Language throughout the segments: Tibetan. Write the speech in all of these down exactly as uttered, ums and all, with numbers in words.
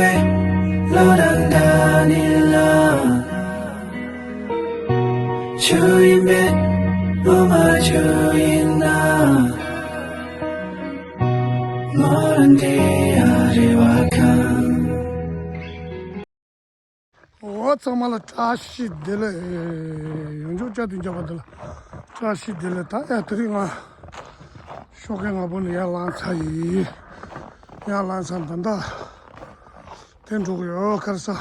བློ་དང་འདྲ་ནི་ལ། ཆུ་ཡིན་པས་བློ་མ་ཆུ་ཡིན་ན། མོ་རང་འདྲེ་ཡ་རེ་བ་ཁང་། འོ་ཚང་མ་ལ་བཀྲ་ཤིས་བདེ་ལེགས། ཡང་བསྐྱར་བཅར་དུ་འཇགས་པ་འདི་ལ་བཀྲ་ཤིས་བདེ་ལེགས། ད་ཡ་དེ་རིང་ང་ཤོག་ཁའི་ང་པོ་ནས་ཡར་ལངས་ཚར་ཡིན། ཡར་ལངས་ཚར་ད་ལྟ་དེ་འགྲོ་གི་ཡོད་ཁར་ས།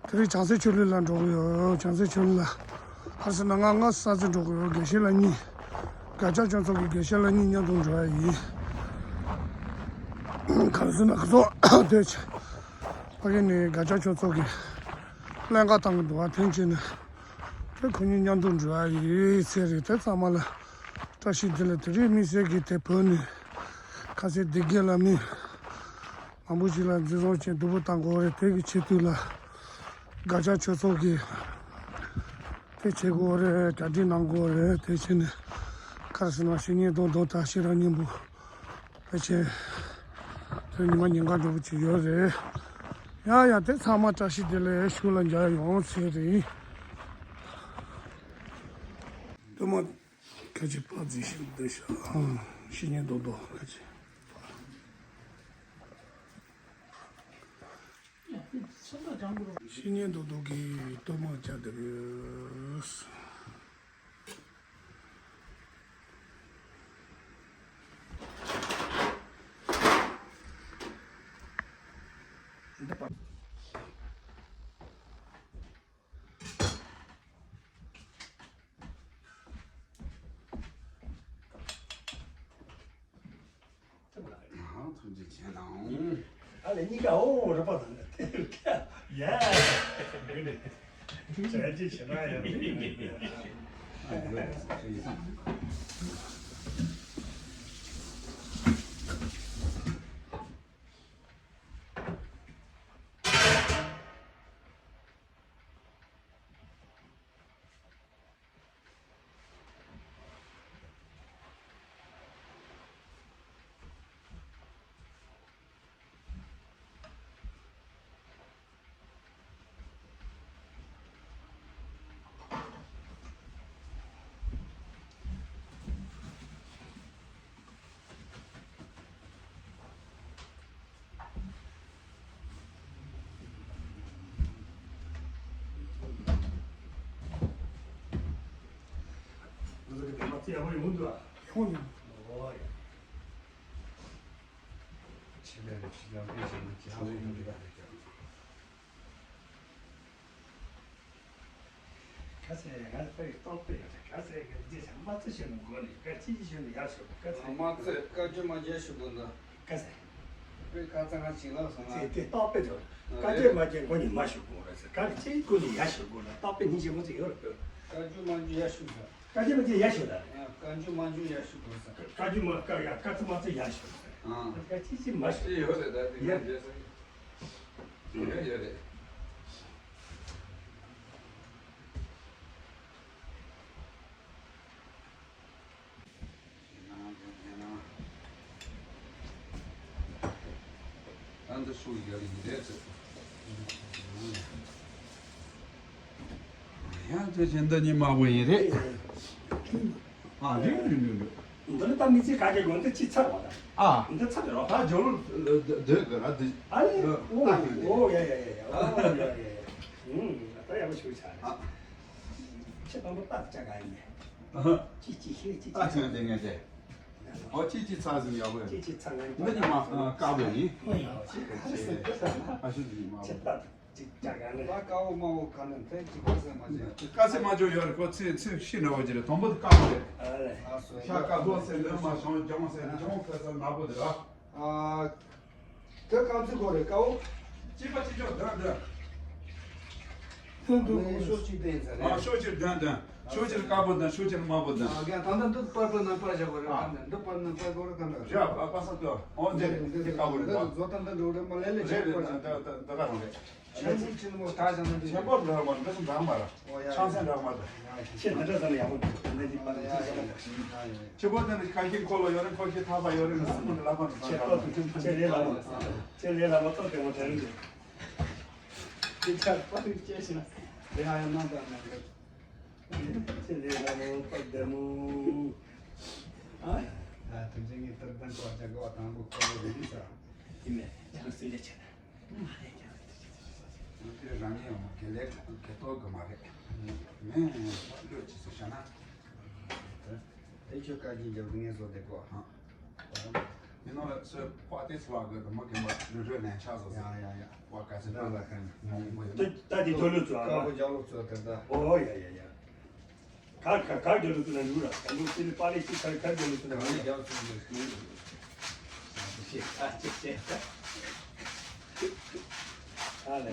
དེ་རིང་བྱང་སེམས་ཆོས་གླིང་ལ་འགྲོ་གི་ཡོད། བྱང་སེམས་ཆོས་གླིང་ལ་ཁར་ས་ན་ང་ང་ས་ཚེ་འགྲོ་གི་ཡོད། དགེ་བཤེས་ལགས་གཉིས། དགའ་ལྕག་ཆོས་ཚོགས་ཀྱི་དགེ་བཤེས་ལགས་གཉིས་མཉམ་དུ་འགྲོ་ཡ་ཡིན། ཁར་ས་ན་ཁ་སོ་དེ་ཕ་གི་ནས་དགའ་ལྕག་ཆོས་ཚོགས་ཀྱི་ཀླན་ཀ་བཏང་གི་འདུག་བ། ཐེངས་གཅིག་ནས་དེ་ཁོ་གཉིས་མཉམ་དུ་འགྲོ་ཡ་ཡིན་ཟེར་རེད། དེ་ཚང་མ་ལ་བཀྲ་ཤིས་བདེ་ལེགས། དེ་རིང་དམིགས་བསལ་གྱི་དེ་བོད་ནས་ཁ་སེ་སྡེ་དགེ་ལ་མི་མང་པོ་ཞིག་ལ་འཛིན་བཟུང་བྱས་སྡུག་པོ་བཏང་དགོས་རེད། དེ་གི་ཆེད་དུ་ལ་དགའ་ལྕག་ཆོས་ཚོགས་ཀྱི་དེ་བྱེད་དགོས་རེད། གྲ་སྒྲིག་གནང་དགོས་རེད། དེ་བྱས་ནས་ཁར་ས་ན་བཤེས་གཉེན་རྡོག་རྡོག་དང་ཤེས་རབ་སྙིང་པོ། ཕལ་ཆེར་དེ་ཉི་མ་ཉིན་གང་འགྲོ་གི་ཅིག་ཡོད་རེད། ཡ་ཡ་དེ་ཚང་མ་བཀྲ་ཤིས་བདེ་ལེགས། ཤུགས་ལ་འཇགས་ཡོང་ཟེར་རེད། སྟོད་མ་ཁ་ཆེ་ཕ་རྫི་ཤིང་འདི་ཤ་ཤི་ཉེན་རྡོག་རྡོག་ཁ་ཆེ། ཤི་ཉེན་རྡོག་རྡོག་གི་སྟོད་མ་བཅའ་བསྡད་ཡོད། ཐུགས་རྗེ་ཆེ་གནང་། ཨ་ལས་གཉིས་ཀ་འོ་རེ་པ་དང་ནི་དེ་ཡ། བྱས་རྗེས་ཆེ་ན་ཡང་། ཁ་སེ་ང་ཚོ་ཡི་ཏོག་པེ་ཡོད་རེད། ཁ་སེ་གི་རྗེས་ཤ་མ་ཚོ་ཞོན་ནས་མགོ་ནས་ཁ་ཅི་ཅི་ཞོན་ནས་ཡར་ཞོན། ཁ་སེ་མ་ཚོས་བཀའ་བརྒྱུད་མ་བརྒྱུད་ཞུ་དགོས་འདུག་ཁ་སེ་པེ་ཁ་ཚ་ང་ཞིག་ལབ་སོང་ན། དེ་དེ་ཏོག་པེ་དོ། བཀའ་བརྒྱུད་མ་བརྒྱུད་མགོ་ནས་མ་ཞུ་དགོས་རེད་ཟེར། ཁ་ཅི་ཀུན་ནས་ཡར་ཞུ་དགོས་ན་ཏོག་པེ་སྙིང་རྗེ་མོ་ཚོ་ཡོད་རེད། བཀའ་བརྒྱུད་མ་བརྒྱུད་ཡར་ཞུ་ཟེར། བཀའ་བརྒྱུད་མ་བརྒྱུད་ཡར་ཞུ་ད། བཀའ་བརྒྱུད་མ་བརྒྱུད་ཡར་ཞུ་དགོས་ཟེར། བཀའ་བརྒྱུད་མ་བཀའ་ཡ་བཀའ་ཚོད་མ་ཚོད་ཡར་ཞུ་ཟེར། ཁ་ཅི་ཅི་མ་ཞུ། ཡོད་རེད། ད་དེ་ཡ་ཡ་ཡོད་རེད། ཨ་འདི་ཤུགས་ཡོད་རེད་ཟེར། ཡང་དེ་བཞིན་འདི་ཉི་མ་བོ་ཡིན་རེད། ཨ་རེད་རེད་རེད་རེད། འདི་ནི་ད་མི་ཚེ་ག་གེ་དགོན་འདི་ཅི་ཚར་བ་ད། ཨ་འདི་ཚར་རོ། ད་ཇོ་ལུ་འདོད་དགོས་ར་འདི། ཨ་ལེ། ཨོ་ཨོ་ཡ་ཡ་ཡ་ཡ། ཨོ་ཡ་ཡ་ཡ། ཨུམ་ད་ཡག་པོ་ཞུ་ཆ་རེད། ཨ་ཁྱེད་དང་པོ་ཏག་ཅག་ག་ཡིན་ནས། ཅི་ཅི་ཤེས་ཅི་ཅི། ཨ་ཁྱེད་དེ་ངས་དེ། ཨོ་ཅི་ཅི་ཚར་ཟིན་ཡག་པོ་ཡ། ཅི་ཅི་ཚར་ངན་འདི་ཉི་མ་དཀར་པོ་ཡིན། ཨོ་ཡ་ཅི་ཅི། ཨ་ཤུ་འདི་ཉི་མ་ཅི་ཏག་ཅི་ཅག་ག་ནས། ད་དཀར་པོ་དམར་པོ་ག་ནས་དེ་ཅི་དཀར་ཟེར་མ་བྱེད། དཀར་ཟེར་མ་བྱོས་ཡོད་རེད། ཁོ་ཚེ་ཚེ་ཤི་འདྲ་བོ་ཅི་རེད། དང་པོ་དེ་དཀར་པོ་རེད། ཨ་ལེ། ཤ་དཀར་པོ་ཟེར་འདི་མ་བྱུང་ལྗང་ཟེར་ལྗང་ཁ་ས་ནག་པོ་དེ་ར། ཨ། དེ་དཀར་ཚིག་གོ་རེད་དཀར་པོ། གཅིག་པ་གཅིག་ཆོག་དོན་དོན། ཕན་དུ་ཨ་ནི་ཤོག་གཅིག་བསྟན་ཚར་རེད། ཨ་ཤོག་གཅིག་དོན་དོན། ཤུགས་ཆེར་དཀར་པོ་དང་ཤུགས་ཆེར་དམར་པོ་དང་། ཨ་རྒན་ད་ལྟ་འདི་པར་པོ་ནང་པར་བཞག་པ་རེད། ཨ་ད་འདི་པར་ནང་པར་གོ་རེད་ག་འདྲ་རེད། རེད་ཨ། པ་སངས་ཏོ་ཨོ་འདི་འདི་དཀར་པོ་རེད་པ། བཟོ་སྟངས་འདི་འགྲོ་རེད་མ་ལས་ལས་རེད་ཤེས་པར་བྱ། རེད་རེད། ད་ད་ད་ག་རང་རེད། ཆེན་པོ་ཆེན་པོ་ད་བྱ་ན་འདི་ཆེན་པོ་འདྲ་མ་འདི་སུ་འདྲ་མ་ར། ཨོ་ཡ་ཆང་སེན་འདྲ་མ་ར། ཁྱེད་འདི་འདྲ་ཙམ་ཡག་པོ་འདི་འདི་པར་ནང་ཅི་ཟེར་ན། ཆེན་པོ་དེ་ནི་ཁ་ཁྱི་འཁོར་ལོ་ཡོད་རེད། འཁོར་ཁྱི་ཐག་པ་ཡོད་རེད། མི་སུ་མི་འདི་ལ་པ་འདི་ཁྱེད་ཏོ་ཁྱེད་ལས་ལ་མ་ཁྱེད་ལས་ལ་མ་ཏོ་དེ་མོ་དྲན་རེད། ཁྱེད་ཆག་པ་རེད་ཅེས་ཤིག་ལས་ཨ་ཡ་ནང་དང་ནང་གི་ཅི་ལས་ལ་མོ་པ་བདེ་མོ། ཨ། ད་དུས་ཆེན་གྱི་ཏར་ཏན་ཏོ་ཅག་གོ་དང་པོ་ཁོ་རེ་རེ་ས། ཡིན་མེད་ཅང་སུན་ཅེ་ཆེ་ན། ང་ཚོས་རང་ཉིད་ཡོང་དགེ་ལས་དགེ་ཐོག་གི་མ་རེད། མེད་བློས་ཅི་སུ་བྱ་ན། དེ་ཁྱོད་བཀའ་བཞིན་རྒྱབ་ངེས་བཟོ་བདེ་གོ་ཧང་། མི་ནོར་ལ་སོས་པ་ཏི་སི་ལ་གི་དུ་མ་གི་མ་ལུ་རོ་ནན་ཆ་བཟོ་ཡ་ཡ་ཡ། བ་ཀ་ཚི་ད་ལ་ཁན་ད་དེ་ཐོ་ལུ་ཚོ་ཨ་ཀ་པོ་ཇ་ལུ་ཚོ་དེ་ད། ཨོ་ཡ་ཡ་ཡ། ག་ག་ག་ཇ་ལུ་ཚོ་ན་ལུ་ར་ད་ལུ་ཚི་ལི་པ་ལི་ཚི་ག་ག་ཇ་ལུ་ཚོ་ན་ལུ་ར། ཅེ་ཅེ་ཅེ། ཨ་ལེ། ད་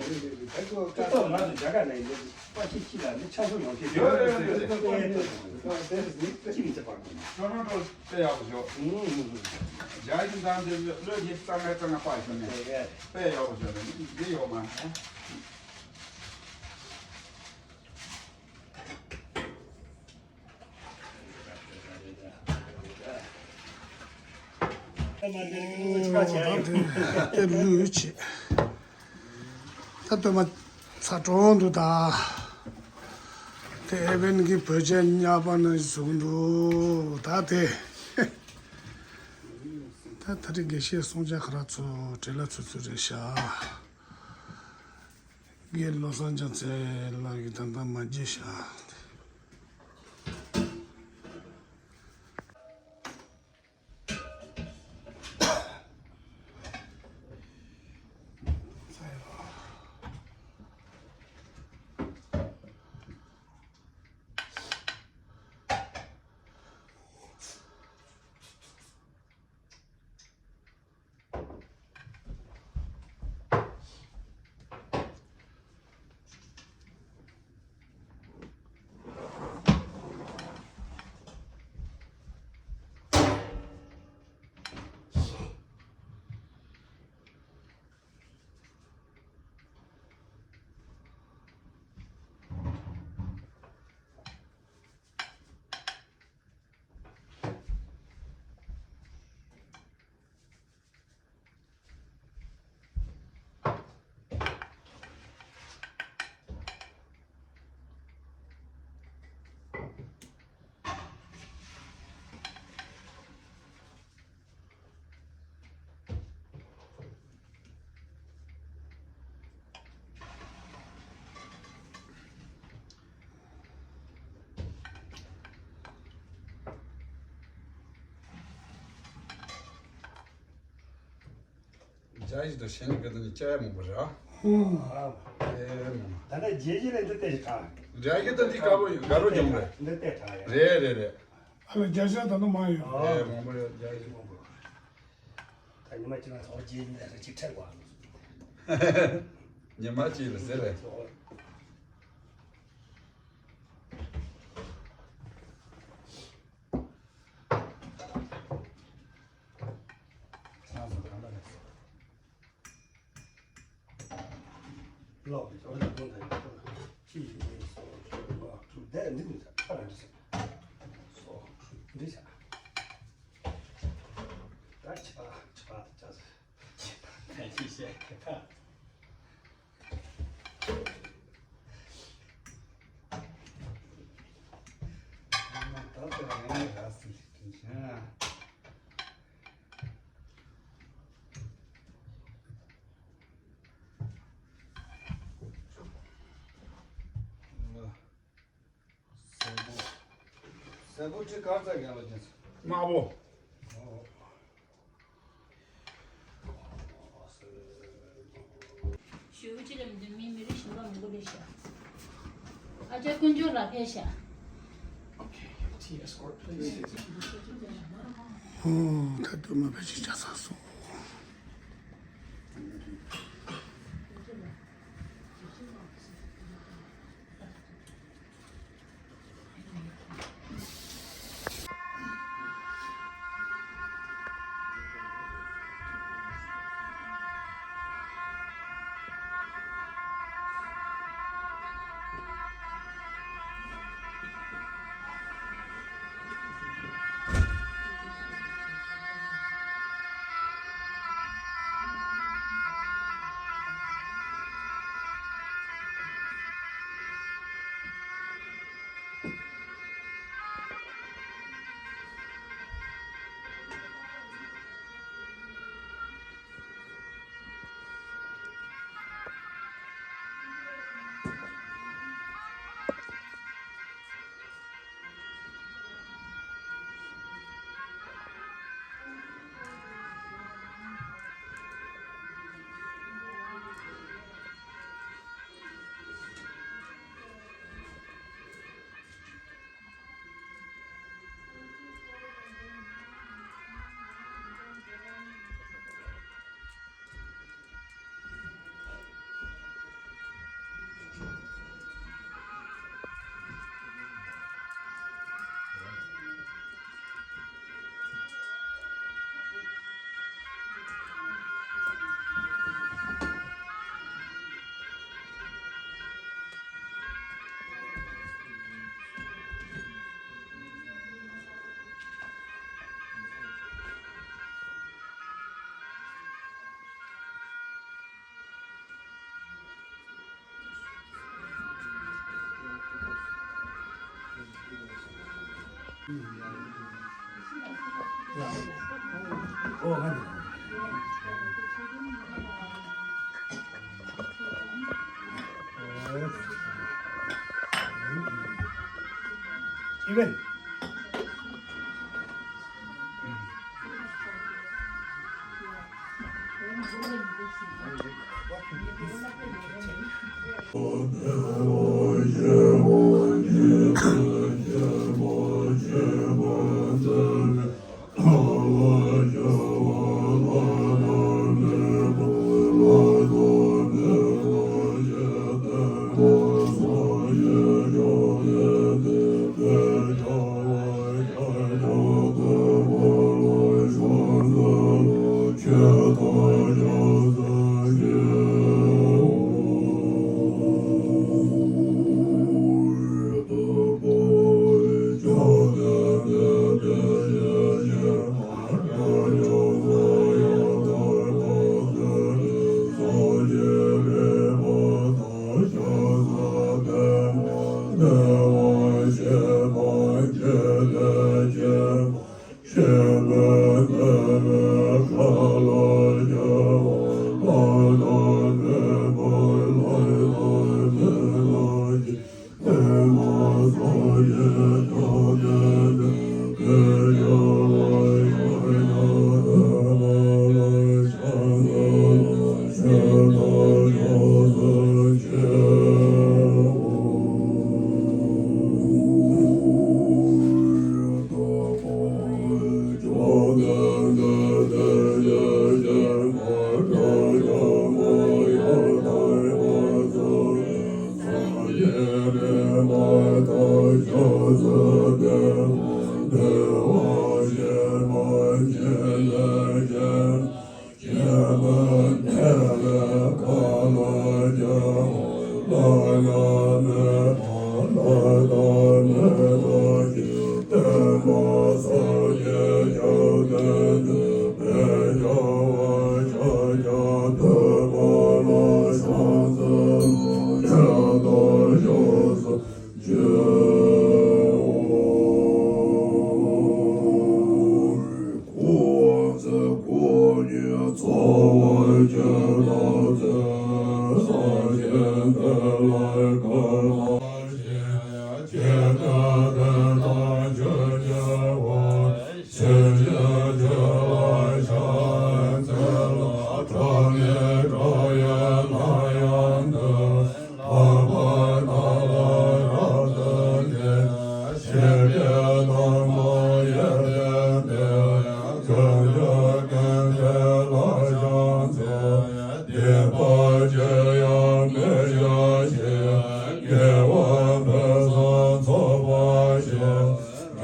ཁོ་ཀ་ཏོ་ང་ཚོ་རྒྱ་གར་ནས་ཡིན་པ་ཅི་ཅི་ལ་ནི་ཆ་ཤོ་ཡོང་ཤེས་ཡོད་ཡོད་ཡོད་ཡོད། ཅི་མི་ཚེ་པར་ཀོ་ནོ་ནོ་ནོ་དཔེ་ཡག་པོ་ཞོག་རྒྱ་ཡིན་དང་འདི་བློས་ཡིད་གཙང་ངེ་གཙང་ངེ་པ་ཞོག་ནས་དཔེ་ཡག་པོ་ཞོག་ནས་འདི་ཡོད་མ་ནས། ཨོ་ད་དེ་དེ་ལུས་བྱེད། ད་སྟོད་མ་ཚ་གྲོང་དུ་ད། དེ་ཨེ་བན་གྱི་བོད་ཆས་ཉག་པ་ནི་བཟུང་འདུག་ད་དེ། ད་ད་རེས་དགེ་བཤེས་སྲོང་བཙན་ཁ་ར་ཚོ་བྲེལ་ལ་ཚུད་ཚུད་རེད་ཤག་དགེ་བློ་བཟང་རྒྱལ་མཚན་ལགས་ཀྱིས་ད་ལྟ་མ་བརྗེད་ཤག་རྒྱ་ཡིག་དང་ཤེས་ནི་གི་དང་ནི་སྐྱ་ཡ་མང་པོ་རེད་ཨ། ཧུམ། ཨེ་མ། ད་ནི་རྒྱལ་ཡིག་ལ་འདི་ལྟ་ཞིག་ག་རྒྱ་ཡིག་དང་འདི་དཀར་པོ་ཡོད་དགའ་རོགས་རྒྱ་མོ་རེད། འདི་ལྟ་ག་ཡ། རེད་རེད་རེད། ཨ་ལ་རྒྱ་ཤ་ད་ནི་མ་ཡོད། ཨེ་མང་པོ་ཡོད་རྒྱ་ཡིག་མང་པོ། ད་ཉི་མ་གཅིག་ལ་ཚོགས་རྒྱལ་ཡིག་ལ་རེ་གཅིག་ཁྲལ་བ། ཉི་མ་གཅིག་ལ་ཟེར་རེད། ལོག་གི་ཇོ་ལ་དུང་དང་ཡོད་ཁོ་ན་གཅིག་གཉིས་གསུམ་བཞི་ལྔ་དྲུག་དེ་འདི་འདི་ཚ་ཁ་ལ་འདི་ཚ་སོ་འདི་ཚ་ད་ཆ་ཆ་ཆ་ཆ་ཆ་ཆ་ཆ། ཟས་པོ་ཁྲི་གར་ཙག་རྒྱག་ལ་ཅན། དམར་པོ། ཞུ་ཅི་ལམ་དུ་མི་མི་རིགས་ཞིང་པ་མང་པོ་ལས་ཤ། ཨ་ཅག་དཀོན་མཆོག་ལ་ཕེབས་ཤ། Okay, T escort, please. ཨོ། ད་དུ་མ་ཕེབས་ཤིག་ཅག་ཚགས་སོང་། Even.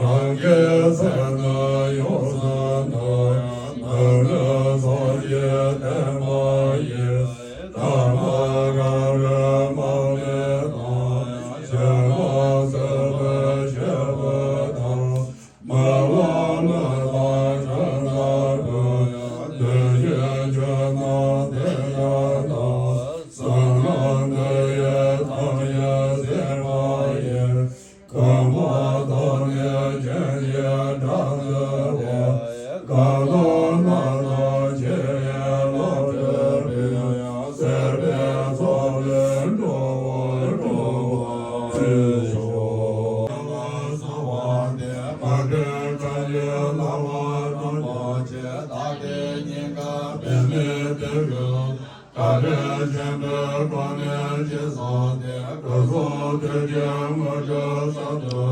རང་གི་ཚེ་ན་ཡོངས་སུ་དུ། ནམ་ལ་སངས་རྒྱས་བསྟན་པ་ཡི། ཐ་མ་རང་རིག་མ་བརླག་དང་། ཞེན་མ་ཟད་པའི་བྱེད་པ་དང་། མ་བསླབ་མི་དང་གྲུབ་མཐའ་ཀུན། དོན་གྱི་ཆོས་རྣམས་དེ་ལྟར་དང་། གསང་སྔགས་འདི་ཡི་ཐམས་ཅད་ཟིན་པ་ཡིས། གང་མ་ཐོབ་ནས་སྐྱོན་གྱི་དགྲ་འདུལ་བ། གང་ཐོབ་རྣམས་དང་མཆེད་ཡས་ལ་སྤྲུལ་པའི། སྲིད་པའི་མཚོ་ལས་འགྲོ་བ་སྒྲོལ་བར་ཤོག། གསོལ་བ་འདེབས། མ་བསྒྲིབས་དགྲ་ཡི་རྣ་བ་དང་། མ་བཅད་བདག་གི་སྙིང་ག་པདྨའི་སྟེགས་སུ། དགའ་བའི་ཆེན་པོའི་སྒོ་ནས་སྦྱིན་སོགས་ཏེ། སྐུ་གསུང་ཐུགས་ཀྱི་དངོས་གྲུབ་གསར་དུ།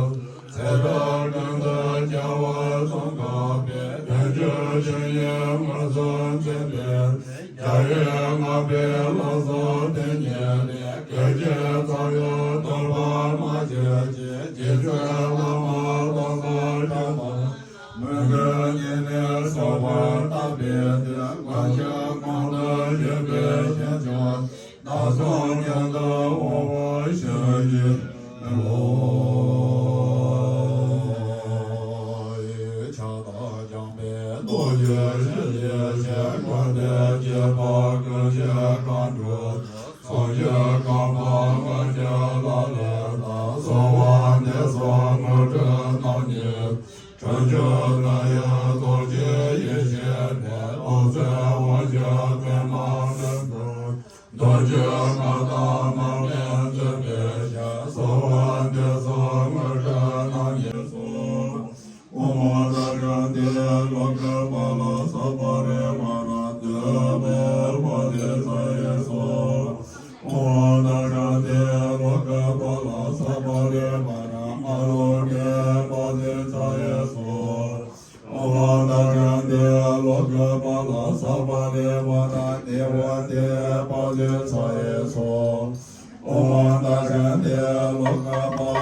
ཚེ་རབས་ཀུན་ཏུ་རྒྱལ་བ་ཙོང་ཁ་པའི། དལ་འབྱོར་ཆོས་ཉིད་མངོན་སུམ་མཚོན་པའི། རྒྱལ་བའི་བསྔགས་པའི་ལམ་བཟང་དེ་ཉིད་ལས། སྐད་ཅིག་ཙམ་ཡང་ཐོར་བར་མ་བྱས་ཤིང་། རྗེ་བཙུན་བླ་མ་དམ་པ་ཁྱོད་དང་། མོས་གུས་ཉིད་ནས་གསོལ་བ་བཏབ་པའི་མཐུས། མངོན་སྤྱོད་གོང་དུ་བཞུགས་པའི་ཞིང་མཆོག། བདག་སོགས་ཀུན་ཏུ་འོང་བར་ཤོག་ཅིག། ཕྱག་དང་བཅས་པས་རྡོ་རྗེ་ཞི་བྱེད་ཕྱིར། བཀའ་གཏེར་བཅས་པ་ཀུན་གྱི་མཁའ་འགྲོ། ཚོགས་ཀྱི་རྐང་པ་མངོན་སྤྱོད་ལ་ལུས་དང་། གསོལ་བ་འདེབས་སོ་དངོས་གྲུབ་རྣམ་གཉིས། རྡོ་རྗེ་མཁའ་དང་མར་མེ་མཛད་པའི་ཞལ། གསོལ་བ་འདེབས་སོ་དངོས་གྲུབ་རྣམས་ཀྱི་གཙོ། ཨོཾ་ཏཱ་ཤཱནྟི་ལོ་ཀ་པཱ་ལ་ས་པ་རི་ཝཱ་ར་བདུད་པའི་དཔའ་རྟུལ་ཚ་ཡི་གཙོ། ཨོཾ་ཏཱ་ཤཱནྟི་ལོ་ཀ་པཱ་ལ་ས་པ་རི་ཝཱ་ར་ཨ་ལོ་ཀའི་དཔའ་རྟུལ་ཚ་ཡི་གཙོ། ཨོཾ་ཏཱ་ཤཱནྟི་ལོ་ཀ་པཱ་ལ་ས་པ་རི་ཝཱ་ར་ནི་བ་ཏའི་དཔའ་རྟུལ་ཚ་ཡི་གཙོ། ཨོཾ་ཏཱ་ཤཱནྟི་ལོ་ཀ་པཱ་ལ།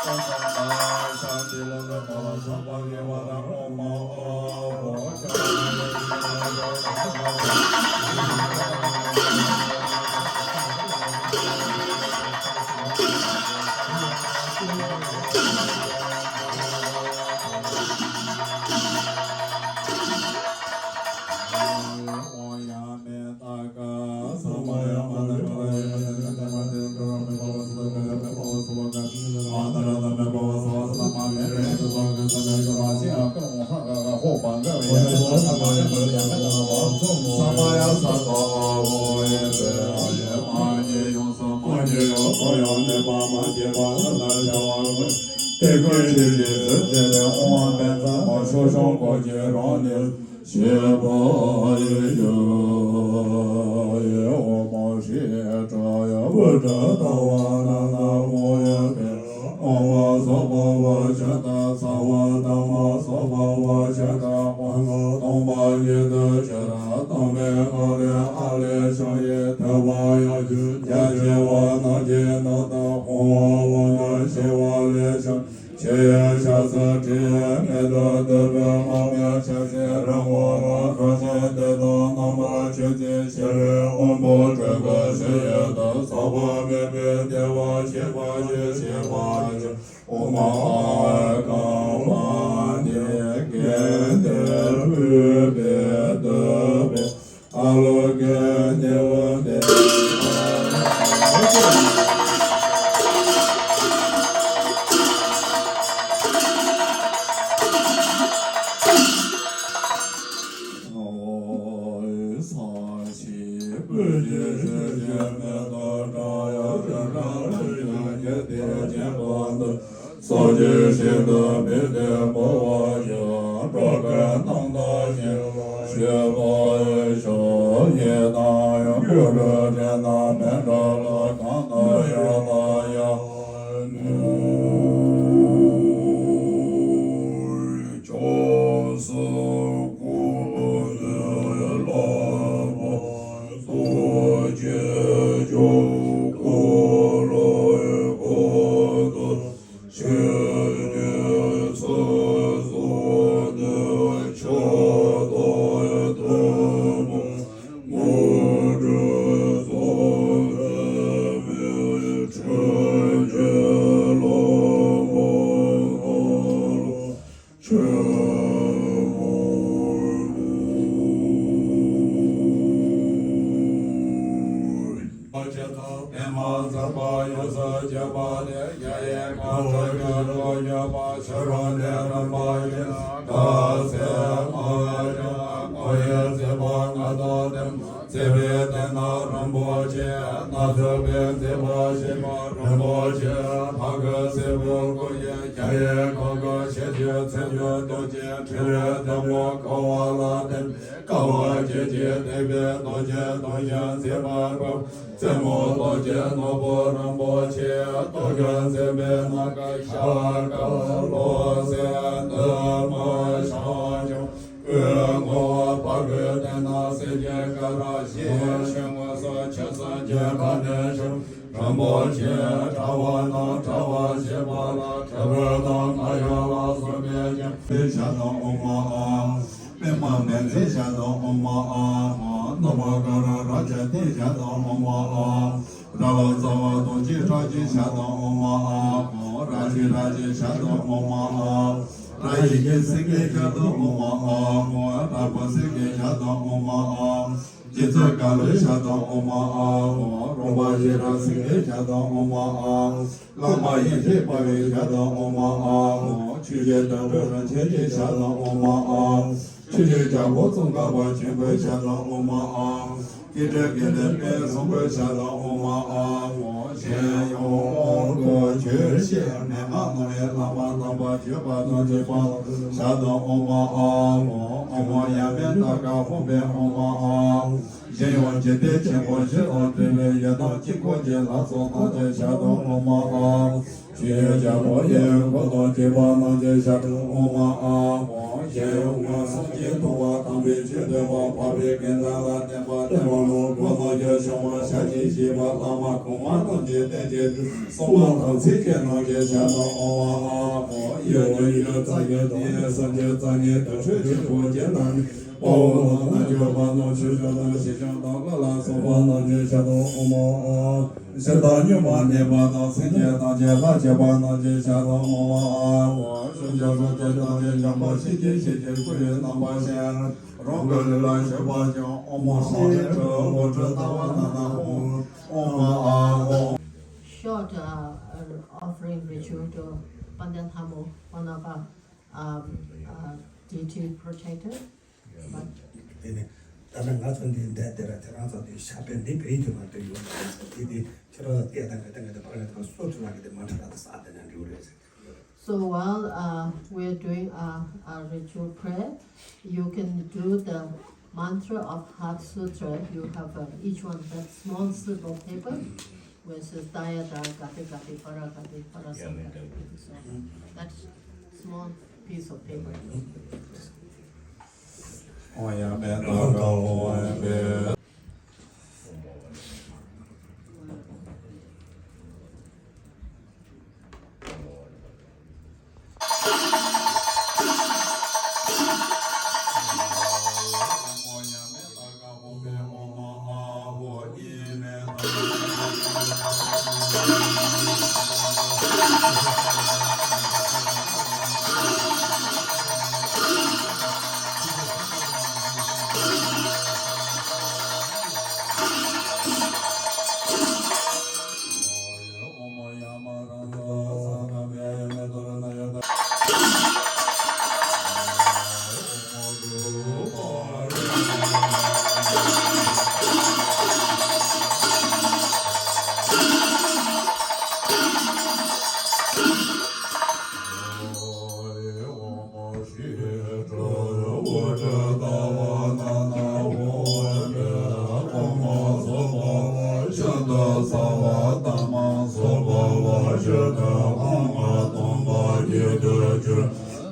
ཨོཾ་ཏཱ་ཤཱནྟི་ལོ་ཀ་པཱ་ལ་ས་པ་རི་ཝཱ་ར་ཨོཾ་ཨོཾ་ཨོཾ། ཞེས་པ་ཡི་ཡོ། ཨོ་མ་ཧྲི་ཏྲ་ཡ་བུ་ཏྲ་ཏ་ཝ་ར་ན་མོ་ཡ་པེ། ཨོ་མ་སོ་བྷ་བ་ཤ་ཏ་ཚ་བ་ཏ་མ་སོ་བྷ་བ་ཤ་ཏ་ཨོ་མ་སྟོང་པ་ཉིད་དུ་ཤར། སྟོང་པའི་ངང་ལས་ཨ་ལས་བྱུང་བའི་ཐོད་པ་ཡང་བསྐྱོད། རྒྱ་ཆེ་བ་རྣམས་ཀྱི་ནང་དུ་ཧཱུྃ་ཧ་ལུ་ནི་ཞི་བ་ལས་བྱུང་། ཆེ་བའི་ཕྱག་འཚལ་ཕྲིན་ལས་མེ་ཏོག་བདུག་སྤོས་མང་པོས་ཕྱག་བཞེས་རིན་པོ་ལ་འགྲོ་ཞིང་བདེ་སྟོང་རྣམ་པར་བཅུད་ཅིང་ཞི་བའི་དབང་པོ་སྤྲུལ་སྐུ་ཞི་ཡི་དུ་ཚོགས་པ་མེད་པའི་བདེ་བ་ཆེན་པོ་ཞེས་བྱ་བ་ཡི། ཨོཾ་ཨཱཿཧཱུྃ་ཧཱུྃ་ཏེ་གེ་ཏེ་བུདྡྷེ་བདུད་བྷེ་ཨ་ལོ་ཀེ་ནི་བ་ཏེ། སོགས་ཀྱི་ཞིང་དུ་སྦས་ཏེ་འབུལ་བ་ཡི། འགྲོ་ཀུན་སྣང་མཐའ་ཞིང་ལ་སྤྱོད་པ་ཡི། ཕྱོགས་བཞི་དང་ཡང་ཀུ་རུ་ཏྲི་ན་མཎྜལ་གང་དུ་ཡང་ལ་ཡང་ནི། ཕྱོགས་སུ་ཀུ་མུ་ད་ལ་བ་སོགས་ཀྱི་ཆོས་འཁོར་ལོ་ཡི་འཁོར་དུ་ཆོས་ཀྱི་ཚོགས་བསགས་ཏེ་ཕྱོགས་དང་ཐུན་མོང་དངོས་གྲུབ་ཚོགས་བསགས་པའི་ཕྲིན་གྱིས་ལོངས་སྤྱོད་ལ། ཆོས་སྐུ་པདྨ་འཛིན་པ་ཡོངས་སུ་གཅོད་པ་སྟེ། ཡ་ཡི་ཁ་དྲག་གི་སྒོ་གཉིས་པ་ཕྱི་རོལ་ནས་རིམ་པ་བཞིན་དགའ་ཚལ་ལྔ་བཅུ་དང་། སྔོ་ཡི་མཛེས་པ་ལྔ་དང་ལྡན་པ། མཛེས་པའི་སྟེང་ན་རིན་པོ་ཆེ། སྣ་ཚོགས་པའི་མཛེས་པ་བཞི་པ་རིན་པོ་ཆེ། ཕ་གི་སེར་པོ་སྐུ་ཡི། རྒྱ་ཡི་གོང་གི་ཞལ་བཞི། མཚན་བརྒྱད་སྟོབས་ཀྱི་ཕྲེང་བའི་བདག་པོ། དགའ་བ་ལ་བརྟེན་པའི་དགའ་བ་བརྒྱད་ཀྱིས་བཏེགས་པའི་རྡོ་རྗེ་རྡོ་རྗེ་མཛེས་པ་དྲུག་རྩེ་མོ་རྡོ་རྗེ་ནོར་བུ་རིན་པོ་ཆེ། རྡོ་རྗེ་མཛེས་པའི་ནམ་མཁའ་ཤར་དཀར་ལོ་གསལ་འདབ་མ་ཞལ་འབྱུང་། སྐུ་ངོ་བོ་ཕ་གི་སྟེང་ན་གསེར་གྱི་སྐ་རགས་བཞི། ཕྱི་ངོས་སུ་ཆུ་སྲིན་གྱི་ཁ་གནོན་ཞུགས། རིན་པོ་ཆེ་དྲ་བ་དང་དྲ་བ་བཞི་པ་ལ་དྲིལ་བུ་དང་ཁ་གཡོག་ལ་སོགས་པའི་རྒྱན། པའི་ཞལ་དུ་ཨོཾ་ཨཱཿཧཱུྃ། པདྨ་བཛྲའི་ཞལ་དུ་ཨོཾ་ཨཱཿཧཱུྃ། ནུབ་མོ་ཀ་ར་ར་ཙ་ཏིའི་ཞལ་དུ་ཨོཾ་ཨཱཿཧཱུྃ། ར་བ་ཙ་བ་རྡོ་རྗེ་གྲགས་ཀྱི་ཞལ་དུ་ཨོཾ་ཨཱཿཧཱུྃ། ར་བྱི་ར་བྱིའི་ཞལ་དུ་ཨོཾ་ཨཱཿཧཱུྃ། ར་ཡི་གེ་སེང་གེའི་ཞལ་དུ་ཨོཾ་ཨཱཿཧཱུྃ། ར་བུ་སེང་གེའི་ཞལ་དུ་ཨོཾ་ཨཱཿཧཱུྃ། རྗེ་བཙུན་ཀ་ལུའི་ཞབས་ཏོག་ཨོཾ་ཨཱཿཧཱུྃ། རོང་པ་ཤེས་རབ་སེང་གེའི་ཞབས་ཏོག་ཨོཾ་ཨཱཿཧཱུྃ། བླ་མ་ཡེ་ཤེས་དཔའ་བོའི་ཞབས་ཏོག་ཨོཾ་ཨཱཿཧཱུྃ། ཆོས་རྗེ་དོན་གྲུབ་རིན་ཆེན་གྱི་ཞབས་ཏོག་ཨོཾ་ཨཱཿཧཱུྃ། ཆོས་རྗེ་རྒྱལ་པོ་ཙོང་ཁ་པ་ཆེན་པོའི་ཞབས་ཏོག་ཨོཾ་ཨཱཿཧཱུྃ། ཀྱེ་ཀྲེ་ཀྱེ་ལེ་པད་བཟང་པོའི་ཞབས་ཏོག་ཨོཾ་ཨཱཿཧཱུྃ། གཞན་ཡང་ཨོཾ་ཀྱི་ཆོས་བཤད་མན་ངག་སྣང་བའི་བླ་མ་དམ་པ་བརྒྱུད་པ་རྣམས་ཀྱི་བར་ལ་ཞབས་ཏོག་ཨོཾ་ཨཱཿཧཱུྃ། ཨོཾ་ཡ་མེ་ཏ་ཀ་ཧཱུྃ་ཕཊ་ཨོཾ་ཨཱཿཧཱུྃ། གཞན་ཡང་འཇིག་རྟེན་ཆེན་པོ་བཞི་དང་འབྲེལ་བའི་ཡུལ་དང་དཀྱིལ་འཁོར་གྱི་ལྷ་ཚོགས་རྣམས་ཀྱི་ཞབས་ཏོག་ཨོཾ་ཨཱཿཧཱུྃ། ཆོས་རྒྱལ་པོ་ཡི་འཁོར་དང་བཅས་པ་རྣམས་ཀྱི་ཞབས་ཏོག་ཨོཾ་ཨཱཿཧཱུྃ། གཞན་ཡང་སངས་རྒྱས་ཐུབ་པ་དམ་པའི་ཆོས་སྟོན་པ་འཕགས་པའི་དགེ་འདུན་ལ་བསྟེན་པ་སྟོན་པ་ལ་གུས་ཕྱག་ཞུ་བ་ཞབས་ཀྱིས་བཞེས་པ་བླ་མ་གོང་མ་རྣམས་ཀྱི་རྟེན་གྱི་སྲུང་མ་དམ་ཚིག་ཅན་རྣམས་ཀྱི་ཞབས་ཏོག་ཨོཾ་ཨཱཿཧཱུྃ། ཡུལ་ཡུལ་རྩ་བརྒྱད་དེའི་སངས་རྒྱས་རྩ་བརྒྱད་དུར་ཁྲོད་ཆེན་པོ་བརྒྱད་དང་། དཔའ་བོ་དང་རྣལ་འབྱོར་པ་རྣམས་ཆོས་སྐྱོང་དང་ཞིང་སྐྱོང་དང་ལྷ་ལ་སོགས་པ་རྣམས་ཀྱི་ཞབས་ཏོག་ཨོཾ་ཨཱཿཧཱུྃ། གཞི་བདག་སྙོམས་པར་གནས་པ་དང་སེམས་ཅན་ཐམས་ཅད་ལ་སྤྱད་པ་རྣམས་ཀྱི་ཞབས་ཏོག་ཨོཾ་ཨཱཿཧཱུྃ། ཤཱཀྱ་སོགས་ཀྱི་ཐམས་ཅད་འཇོམས་པ་ཤེས་བྱའི་ཤེས་བྱེད་སྐུ་ཡི་རྣམ་པར་ཤར། རང་གི་ལུས་ལ་ཞུགས་པ་ཅན་ཨོཾ་ཨཱཿཧྲཱིཿ་ཧྲཱིཿ་ཨོ་ཏྲི་ཏ་ཝ་ན་ན་ཧཱུྃ། ཨོཾ་ཨཱཿཧཱུྃ། Short uh, uh, offering ritual to Pandit Hamo, one of our um, uh, deity protector. དེ་ནི་ད་ལྟ་ང་ཚོ་འདི་འདས་དེ་ར་དེ་རང་ཚོ་འདི་ཤ་པའི་འདི་བེད་དུ་མ་བཏུ་ཡོད་ལ་དེ་དེ་ཁྱེད་རང་ལ་བལྟས་དང་ག་དང་ག་དང་བར་ག་དང་སོ་ཐུ་ལ་གི་དེ་མ་ཁྲ་ལ་དེ་ས་དེ་ན་འགྲིག་རེད། So while uh, we're doing our, our ritual prayer, you can do the mantra of Heart Sutra. You have uh, each one that small slip of paper with the Dayada Gati Gati Para Gati Para Samgati. So that small piece of paper.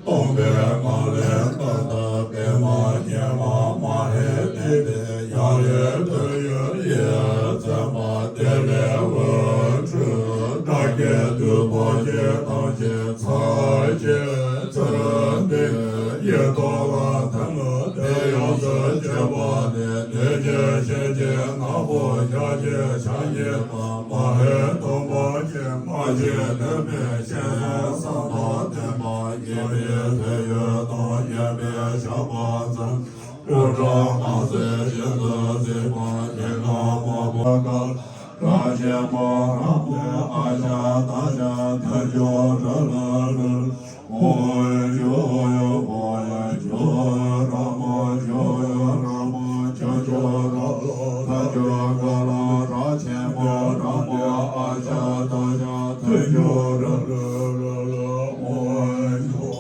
སྟོང་པའི་ངང་ལས་ད་ལྟ་པདྨ་ཉི་མ་མ་ཧེ་ཏི་ཏི་ཡ་ལས་སྤྲོས་ཡུལ་ཡིད་བརྩོན་པ་དེ་ལས་འོད་འཕྲོས་སྒྲ་སྐད་དུ་བོ་སྐྱེ་དང་བཅས་ཚར་གཅིག་ཚུལ་འདི་ཡེ་ཏོ་ལ་ཐལ་ལོ་དེ་ཡོངས་སུ་གཅོད་པ་ནི་དེ་ཅི་ཕྱིན་ཅི་ནག་པོ་ཞག་གཅིག་ཕྱག་གཉིས་པ་མ་ཧེ་སྟོང་པ་ཉིད་མ་ཞིག་ནུས་མེད་ཤིང་བཟང་དང་ལྡན་པ་ཉི་མའི་ཕན་ཡོན་དང་ཉི་མའི་ཞགས་པ་ཙམ། དབུ་སྐྲ་དམར་སེར་ཞིག་ཏུ་གཟིགས་པ་ཉིད་ཀ་མ་བུ་ཀ་ར་ཆེན་པོ་ར་མོ་ཨ་ཞ་ད་ཞ་ཐ་ཇོ་ར་ལ་ར་ཨོ་ཇོ་ཡོ་ཨོ་ཡ་ཇོ་ར་མོ་ཇོ་ཡོ་ར་མོ་ཇོ་ཇོ་ར་ལ་ཐ་ཇོ་ག་ལ་ར་ཆེན་པོ་ར་མོ་ཨ་ཞ་ད་ཞ་ཐ་ཇོ་ར་ལ་ར་ལ་ཨོ་ཇོ།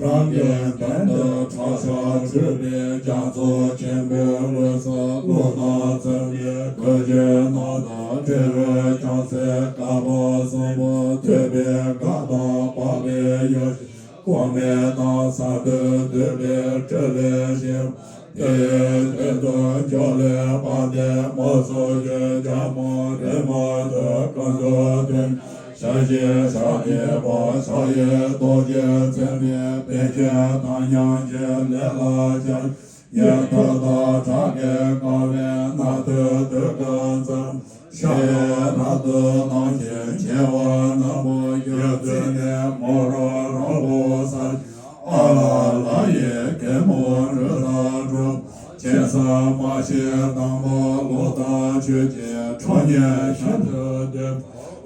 རང་གི་མདུན་དུ་ཕྱག་ཞབས་སྤྲུལ་པའི་རྒྱ་མཚོ་ཆེན་པོའི་དབུས་སུ་ཀླུ་ནག་ཚེ་འདས་གོས་ཆེན་སྣ་དང་དྲིལ་བུ་རྐྱང་སེ་དཀར་པོ་གསུམ་པོ་ཐོད་པའི་སྒ་དང་པགས་པའི་ཡ་གོང་མའི་དང་ས་བདུད་འདུས་པའི་སྤྲིན་ལས་བཞེངས་པ། དེའི་སྟེང་དུ་འཇའ་ལུས་དཔལ་ལྡན་མ་སོགས་ཀྱི་རྒྱལ་མོ་རེ་མ་ཏི་ཀ་ཟུ་དེ། ཕྱག་བཞི་ཕྱག་གཉིས་པ་ཕྱག་གཡས་རྡོ་རྗེ་ཚེ་མེད་པའི་རྒྱན་དང་མཉམ་གྱི་ལས་ལ་སྦྱར། ཡི་དྭགས་དང་ཁྲག་གིས་བསྐོར་བའི་ནང་དུ་དུས་ཀྱི་མཚམས། ཤ་ཡི་རབ་ཏུ་བསྣམས་ཤིང་བྱེ་བ་ནག་པོ་གི་རྩེ་ནས་མོ་རང་རང་པོ་སར། ཨ་ལ་ལ་ཡི་གེ་མོ་འབྲུ་དང་གྲོགས། སྦྱིན་སྲེག་མ་བྱས་དང་པོ་གློ་དང་ཆུ་སྐྱེས་ཁྲོ་གཉེར་ཤིན་ཏུ་བདེ།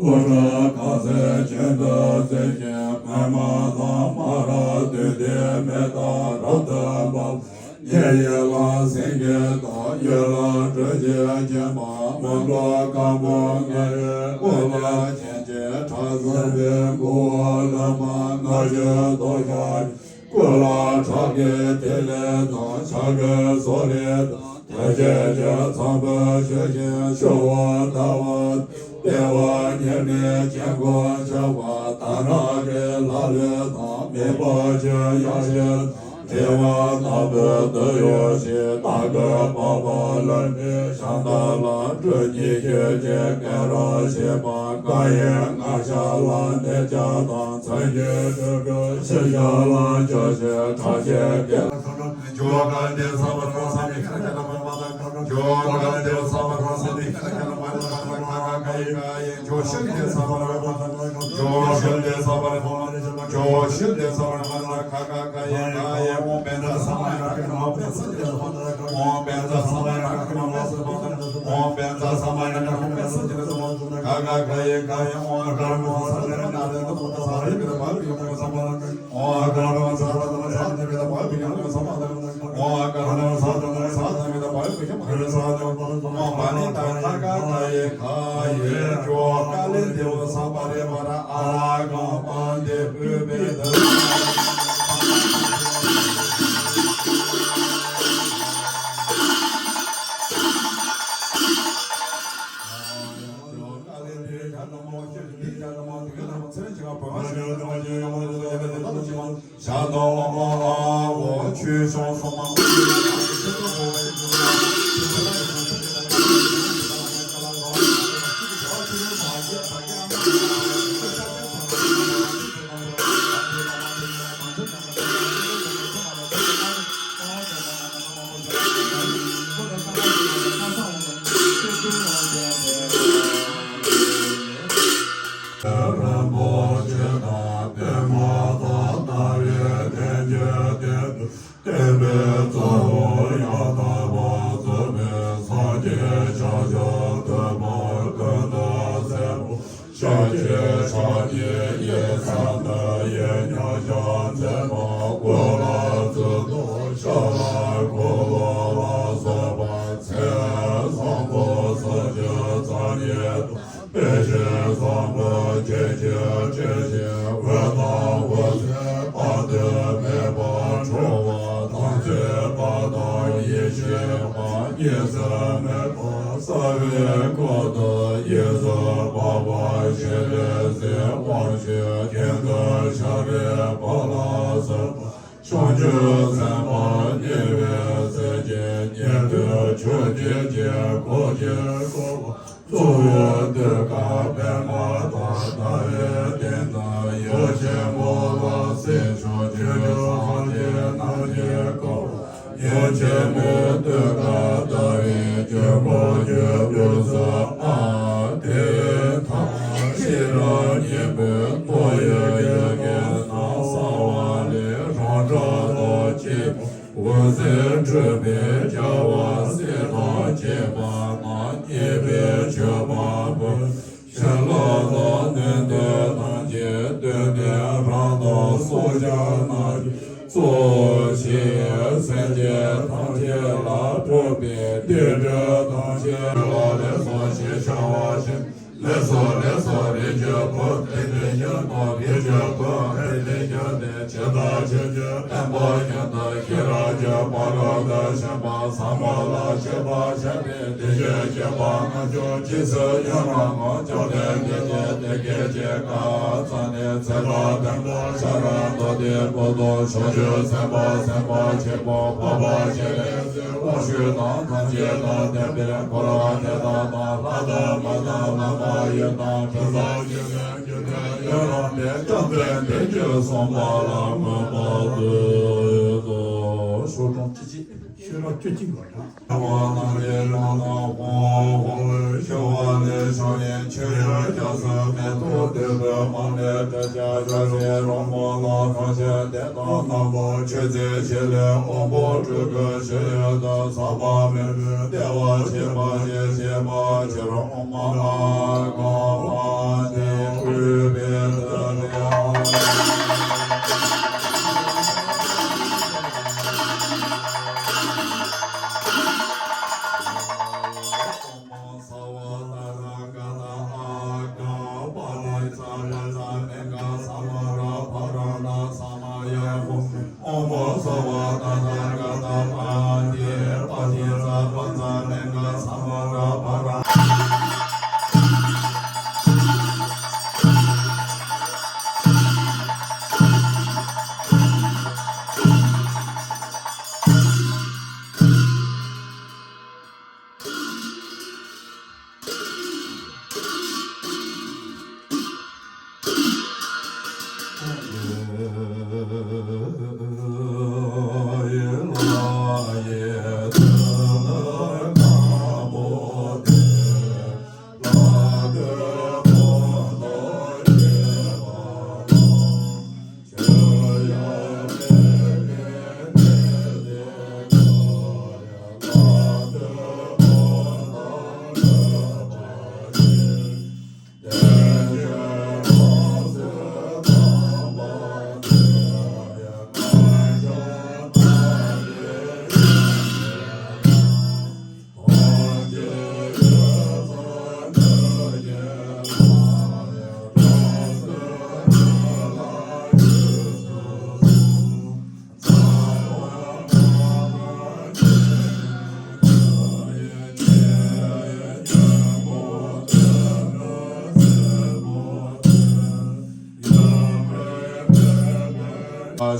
དབུ་སྐྲ་དཀར་གསལ་གྱེན་དུ་བརྩེགས་ཤིང་པདྨ་དང་མ་ར་བདུད་སྡེ་མེ་དང་རབ་ཏུ་འབར། གཉན་ཡི་ལ་སེང་གེ་དང་ཡུལ་ལ་སྤྲུལ་གྱི་སྦྱིན་པ་མོན་གྷོ་སྐམ་པོ་ལྔ་ཡི་དབུ་ལ་གྱེན་ཅན་ཁྲ་ཟམ་པའི་མགོ་བོ་ལུམ་པ་ནག་ཆུ་རྡོ་ཤ། སྐུ་ལ་ཁྲག་གི་ཐིག་ལེ་དང་ཕྱག་གི་སོག་ལེ་དང་། དལ་བྱེད་ཀྱི་ཚོམ་བུ་ཞུ་ཞིང་ཤོག་བུ་ཟླ་བ་ལྟེ་བ་ཉེར་གཉིས་དཀྱིལ་འཁོར་ཕྱག་པ་དར་དཀར་གྱི་ལྷ་ལུས་དང་། མེ་ཏོག་ཆུ་ཡང་ཞིང་བྱེ་བ་ནག་པོའི་རྡུལ་གཡོ་ཞིང་། སྟག་གི་པགས་པ་ལུམ་བི་ཤཱནྟ་ལ། སྦྲུལ་གཉིས་ཤུགས་ཀྱིས་སྐད་རབ་བྱེད་པ། སྐ་ཡི་སྔ་ཞབས་ལ་གནས་སྐྱ་དང་། ཚངས་སྐྱོན་སྤྲུལ་སྐུ་ཕྱི་ཞབས་ལ་བྱོག་ཞིང་ཁྲག་ཆེན་སྐད། ཇོ་ག་ལེ་ས་བ་ར་ས་མི་ཁ་ཁ་ལ་མ་མ་ད། ཇོ་ག་ལེ་ས་བ་ར་ས་མི་ཁ་ཁ་ལ་མ་མ་ད། ཁ་ཁ་ཁ་ཡི་ཁ་ཡི། ཇོ་ཤི་ལེ་ས་བ་ར་ཇོ་ཤི་ལེ་ས་བ་ར་ཇོ་ཤི་ལེ་ས་བ་ར་མ་ད། ཁ་ཁ་ཁ་ཡི་ཁ་ཡི། ཨོཾ་བཛྲ་ས་མ་ཡ་ཀ་ནི་མ་བཛྲ་ས་ཏེ་ས་བ་ར། ཨོཾ་བཛྲ་ས་མ་ཡ་ཀ་ནི་མ་བཛྲ་ས་ཏེ་ས་བ་ར། ཨོཾ་བཛྲ་ས་མ་ཡ་ཀ་ནི་མ་བཛྲ་ས་ཏེ་ས་བ་ར། ཁ་ཁ་ཁ་ཡི་ཁ་ཡི། ཨོཾ་ཨ་ཀ་ར་ན་ས་ཏེ་ན་རེ་ན་བོ་ཏ་ས་རེ་ཀ་ཏ་མ་རེ་ཀ་ཏ་ས་བ་ར། ཨོཾ་ཨ་ཀ་ར་ན་ས་ཏེ་ན་ས་ཏེ་ཀ་ཏ་མ་རེ་ཀ་ཏ་ས་བ་ར། ཨོཾ་ཨ་ཀ་ར་ན་ས་ཏེ་ན་ས་ཏེ་ཀ་ཏ་མ་རེ་ཀ་ཏ་ས་བ་ར། ཨོཾ་པ་ཎི་ཏ་ཁ་ཁ་ཁ་ཡི་ཁ་ཡི། ཇོ་ཀ་ལི་དེ་བོ་ས་པ་རེ་བ་ར། ཨ་ར་གང་པ་འདི་བུ་བེ་ད། རིན་པོ་ཆེ་དང་པདྨ་དང་ལྟ་བའི་གདན་གྱི་སྟེང་དུ། བསྟན་པའི་རྩ་བོ་ཡང་དག་པར་རྫོགས་པའི་སངས་རྒྱས་ཤཱཀྱ་ཐུབ་པ་ཀུན་ཏུ་གསལ་པོ། ཤཱཀྱའི་ཕྱག་གཉིས་གཡས་ས་འདི་ཡི་མཉམ་གཞག་མཛད་པ། དབུ་ལ་གཙུག་ཏོར་ཕྱག་ལ་འཁོར་ལོ་ལ་སོགས་པ་མཚན་བཟང་པོ་སོགས་ཀྱི་རྩ་བརྒྱད་དང་། དཔེ་བྱད་བཟང་པོ་བརྒྱད་ཀྱིས་སྤྲས་ཤིང་། འོད་དང་འོད་ཟེར་དཔག་ཏུ་མེད་པ་འཕྲོ་བ་དམ་ཚིག་པ་དང་ཡེ་ཤེས་པ་གཉིས་སུ་མེད་པ་རྩ་བའི་སྐུ་དང་། གཡས་སུ་འཕགས་པ་ཞི་ལི་ཞེས་དབང་ཕྱུག་གིང་ཀ་ཤ་རི་པ་ལ་སོགས་པ། བྱང་ཆུབ་སེམས་དཔའ་ཉེ་བའི་སྲས་ཀྱི་ཉན་ཐོས་ཆོས་བརྒྱད་ཀྱི་འཁོར་གྱིས་བསྐོར་བ། གཙོ་བོའི་ཐུགས་ཀར་པདྨ་དང་། ལྟེ་བའི་སྟེང་དུ་འོད་ཆེན་པོ་ལ་སྲིད་མཆོག་ཆོས་ཀྱི་སངས་རྒྱས་རྣམས་ཀྱིས་བསྐོར་བ། འོད་ཆེན་པོའི་ཐུགས་ཀར་ལྟ་བའི་དཀྱིལ་འཁོར་གྱི་དབུས་སུ་ཨ་ཏི་ཐ་ཤི་ར་གཉིས་པོའི་ཏོག་ཡོད་ཡུལ་གྱི་ནང་གསང་བ་ལས་རང་སྒྲ་དང་བཅས་པ། འོད་ཟེར་འཕྲོས་པའི་རྒྱལ་བ་སྲས་དང་བཅས་པ་རྣམས་མཉེས་པའི་མཆོད་པ་འབུལ། བྱིན་རླབས་དང་ནུས་མཐུ་རྣམས་ཀྱིས་བཏུད་ནས་རང་དང་སྲོག་ཆགས་རྣམས་ཀྱི་གཙོ་བོ་ཆེ་སེམས་ཅན་ཐམས་ཅད་ལ་ཕོག་པའི་བདེ་དྲོད་ཐམས་ཅད་ལ་ལེགས་སོ་ཞེས་བྱ་བ་བྱིན། ལེགས་སོ་ལེགས་སོ་རིགས་ཀྱི་བུ། དེ་འདྲའི་ཡོན་ཏན་རིགས་ཀྱི་བུ། དེ་འདྲའི་ཡོན་ཏན་ཇི་ལྟར་ཇི་བཞིན་བརྟན་པོ་ཉིད་དུ་ཤེས་རབ་ཀྱི་བར་དུ་ཞེན་པ་ཟབ་མོ་ལ་སྤྱད་པར་བྱ་བའི་བདེ་གཤེགས་སྤྱད་པ་ལྔ་མཆོག་རྗེས་སུ་ཡི་རང་ངོ་། བཅོམ་ལྡན་འདས་ཀྱིས་དེ་སྐད་ཅེས་བཀའ་སྩལ་ནས། ཚེ་དཔག་བདེ་མཆོག་ཤ་ར་དྭ་ཏིའི་བུ་དང་། ཕྱོགས་བཅུའི་སེམས་དཔའ་སེམས་དཔའ་ཆེན་པོ་འཕགས་པ་སྤྱན་རས་གཟིགས་དབང་ཕྱུག་དང་། ཐམས་ཅད་དང་ལྡན་པའི་འཁོར་དེ་དག་དང་། ལྷ་དང་མི་དང་ལྷ་མ་ཡིན་དང་། དྲི་ཟར་ཅན་དང་། ཞེས་གསུངས་པ་ལ་མོས་པ་མཛོད་དོ། ཤོག་གྲངས་བཅུ་གཅིག་ཤོག་གྲངས་བཅུ་གཅིག་པ་དང་། ཞི་བ་རྣམས་ཀྱི་ལུས་ལ་ཧོ་ཧོ། ཞི་བ་ལས་བྱུང་བའི་ཆུ་ཡི་རྒྱ་མཚོ་མེ་ཏོག་བདུག་སྤོས་མ་ཎི་དྲི་ཆབ་ཞལ་ཟས་རོལ་མོ་ལ་སོགས་ཆོས་སྡེ་དང་རྣམ་པ་མཆོད་རྫས་བཞི་ལས་དབང་པོ་དྲུག་གི་ཞི་ཡུལ་དུ་ཟག་པ་མེད་པའི་བདེ་བ་ཆེན་པོ་ཞིག་བྱེད་པའི་ཕྱིར། ཨོཾ་ཨ་ག་བ་ཏེ། གུས་པས་བཏུད་དེ། ཨོཾ་སརྦ་ཏ་ཐཱ་ག་ཏ་ཨ་ག་པ་ཏི་ཙ་པ་ཙ་མི་ཀ་ས་མ་ར་པ་ར་ཏ་ས་མ་ཡ་ཧོ། ཨོཾ་སརྦ་ཏ་ཐཱ་ག་ཏ་ཨ་ཏི་པ་ཏི་ཙ་པ་ཙ་མི་ཀ་ས་མ་ར་པ་ར།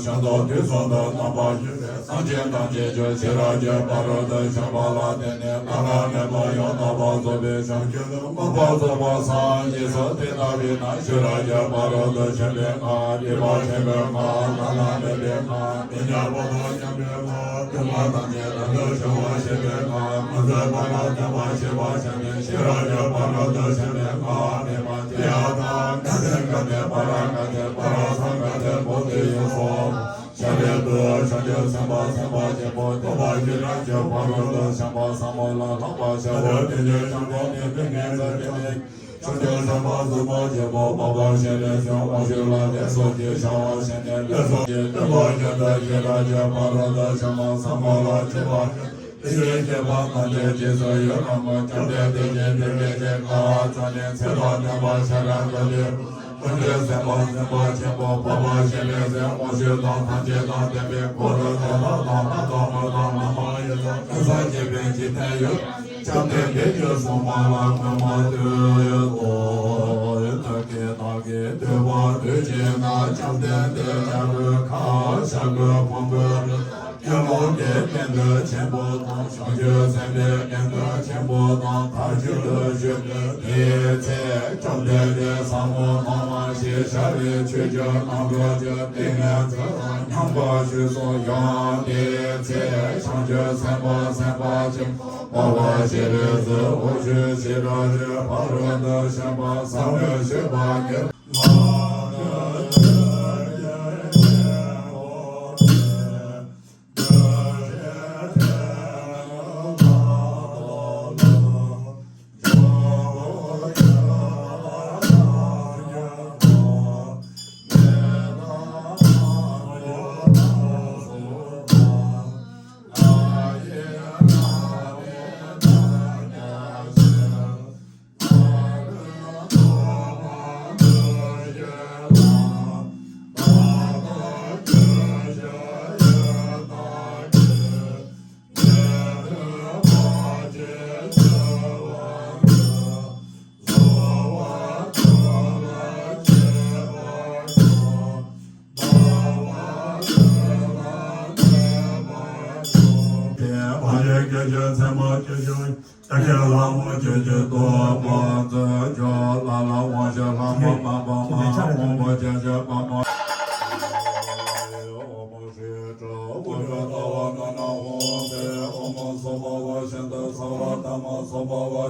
གཞན་དང་དུས་གསུམ་དུ་རྣམ་པར་བཞུགས་པའི་སངས་རྒྱས་ཐམས་ཅད་ཀྱང་ཤེས་རབ་ཀྱི་ཕ་རོལ་ཏུ་ཕྱིན་པ་ལ་བརྟེན་ནས་བླ་ན་མེད་པ་ཡང་དག་པར་རྫོགས་པའི་བྱང་ཆུབ་ཏུ་མངོན་པར་རྫོགས་པར་སངས་རྒྱས་སོ། དེ་ལྟ་བས་ན་ཤེས་རབ་ཀྱི་ཕ་རོལ་ཏུ་ཕྱིན་པའི་སྔགས། སྒྲིབ་པ་ཆེན་པོའི་སྔགས། བླ་ན་མེད་པའི་སྔགས། མི་མཉམ་པ་དང་མཉམ་པའི་སྔགས། སྟོན་པ་ཐམས་ཅད་དོན་དུ་གཞོལ་བར་བྱེད་པའི་སྔགས། མི་བཟོད་པ་ལ་སྟོན་པར་བྱེད་པ་ཞེས་པའི་ཤེས་རབ་ཀྱི་ཕ་རོལ་ཏུ་ཕྱིན་པའི་སྔགས། ཨ་ནི་མ་ཏི་ཡ་ཐཱ། ག་ཏེ་ག་ཏེ་པ་ར་ག་ཏེ་པ་ར་སཾ་ག་ཏེ་བོ་དྷི་ཡེ་སྭཱ་ཧཱ། ཞབས་པད་བསྐུལ། བྱང་ཆུབ་སེམས་དཔའ་སེམས་དཔའ་ཆེན་པོ་སྟོན་པ་ཤེས་རབ་ཀྱི་ཕ་རོལ་ཏུ་ཕྱིན་པ་ཟབ་མོ་ལ་ལྷག་པར་ཤར་བ། དེ་ནས་བྱང་ཆུབ་ཏིང་ངེ་འཛིན་དེ་ནས། བྱང་ཆུབ་སེམས་དཔའ་སེམས་དཔའ་ཆེན་པོ་འཕགས་པ་སྤྱན་རས་གཟིགས་དབང་ཕྱུག་ལ་ལེགས་སོ་ཞེས་བྱ་བ་བྱས་ནས་ལེགས་སོ་ཞེས་བསྟན་པ་བཞིན་དུ་ཤེས་རབ་ཀྱི་ཕ་རོལ་ཏུ་ཕྱིན་པ་ཟབ་མོ་ལ་སྤྱད་པ་ཡི། དེ་ཡི་སྤྱད་པ་ཐམས་ཅད་རྗེས་སུ་ཡི་རང་ངོ་། སྐྱབས་དང་དེ་བཞིན་གཤེགས་པའི་ཞིང་ཁམས་ཚད་མེད་ཚད་དང་ལྡན་པ་ཤ་ར་དྭ་ཏིའི་ཀུན་གྱི་སེམས་དཔའ་སེམས་དཔའ་ཆེན་པོ་འཕགས་པ་སྤྱན་རས་གཟིགས་དབང་ཕྱུག་དང་ཐམས་ཅད་དང་ལྡན་པའི་འཁོར་དང་ལྷ་དང་ལྷ་དང་མི་དང་ལྷ་མ་ཡིན་དང་ཀུན་བཟང་མཆོད་པའི་འཇིག་རྟེན་ཡུལ། སྐྱབས་དང་དེ་བཞིན་གསུམ་མ་ལ་མོས་པ་མཛོད་དོ། བདག་གིས་བདག་གི་ཐོས་པ་ཐོས་བྱས་ན། སྐྱབས་དང་དེ་ལ་གུས་ཁ་ཤ་གུས་ཕུང་པོའི་རི་དྭགས་དགེ་སློང་གི་སྐད་དོད་ཆེན་པོ་དང་། བྱང་ཆུབ་སེམས་དཔའི་སྐད་དོད་ཆེན་པོ་དང་། མཐར་གྱུར་ཏུ་ཞུགས་ཏེ། དེའི་ཚེ་སྐྱབས་དང་དེ་ཟབ་མོ་ཐོག་མ་ཞེས་བྱ་བའི་ཆོས་ཀྱི་རྣམ་གྲངས་ཀྱི་ཏིང་ངེ་འཛིན་ལ་སྙོམས་པར་ཞུགས་སོ། ཡང་དེའི་ཚེ་བྱང་ཆུབ་སེམས་དཔའ་སེམས་དཔའ་ཆེན་པོ་འཕགས་པ་སྤྱན་རས་གཟིགས་དབང་ཕྱུག་ཤེས་རབ་ཀྱི་ཕ་རོལ་ཏུ་ཕྱིན་པ་ཟབ་མོའི་སྤྱོད་པ་ཉིད།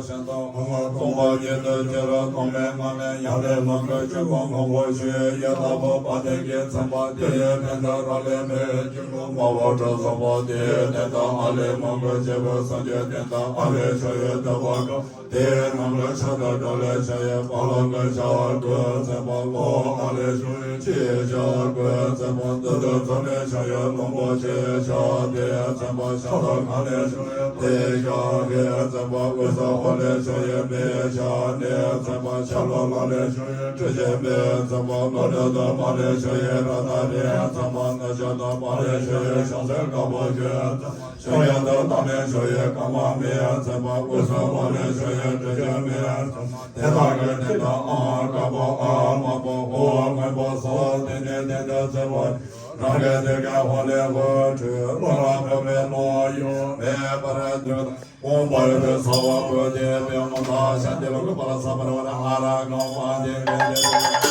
གཞན་དང་སྟོང་པ་ཉིད་དུ་སྤྱིར་སྟོང་པའི་ངང་ནས་ཡང་ལས་ལམ་གྱི་ཆོས་སྐུ་ངོ་བོ་ཞི་བའི་ཡུལ་ལྟ་བུ་དཔལ་ལྡན་གྱིས་མཚོན་པ་དེ་ཡི་ཕན་ཚུན་རག་ལས་མེད་ཀྱི་སྐུ་མ་བུ་ཁྲི་སོགས་པ་དེའི་སྟེང་དུ་ཨ་ལས་མང་པོ་བྱེད་པའི་སངས་རྒྱས་སྟེང་དུ་ཨ་ལས་ཆོས་ཡོད་དེ་བ་གང་དེའི་ནང་གི་ཆ་དང་དགྲ་ལས་ཆ་ཡི་བག་ལ་གི་བྱ་བ་ཀུན་མཚོན་པ་ལོ། ཨ་ལས་བྱུང་བའི་ཕྱིའི་བྱ་བ་ཀུན་མཚོན་པ་འདི་དག་ཚོགས་ལས་ཆ་ཡི་རླུང་པོ་ཆེའི་བྱ་བ་དེ་མཚོན་པ་ཤ་དང་ཁ་ལས་བྱུང་བའི་དེའི་བྱ་བ་ཀུན་མཚོན་པ་དབུས་སུ་ཧོ་ལས་བྱུང་བའི་མེའི་བྱ་བ་ནི་མཚོན་པ་ཤ་ལ་ལ་ལས་བྱུང་བའི་དྲི་ཞིམ་པའི་མཚོན་པ་ལོ་དྲི་དང་མ་ལས་བྱུང་བའི་ར་ད་རེ་མཚོན་པ་ན་ཤ་དང་མ་ལས་བྱུང་བའི་ཤ་ཟེར་དཀར་པོ་ཀུན་མཚོན་པ། ཤ་ཡང་དུ་དང་ལས་བྱུང་བའི་སྐར་མ་མེ་ཡང་མཚོན་པ། དབུས་སུ་ཧོ་ལས་བྱུང་བའི་དྲི་ཞིམ་མེ་ཡང་མཚོན་པ། དེ་དག་གི་སྟེང་དུ་ཨ་དཀར་པོ་ཨ་དམར་པོ་ཨོ་སྔོན་པོ་སོགས་སྟེང་ནས་སྟེང་དུ་མཚོན་པ། རང་གི་སྡེ་དགེ་ཧོ་ལས་ཧོ་ཁྲུས་རླུང་ལ་ཕོག་པའི་རླུང་ཡོད་མེད་པར་འདུག་ཨོཾ་བྷ་ར་ཏི་ས་བ་ཀོ་ཏི་པི་ཡ་མ་ད་ཤཱནྟི་ལོ་ཀུ་པ་ལ་ས་བ་ར་བ་ན་ཨ་ར་ག་མ་ཏི་རེ་ཏི།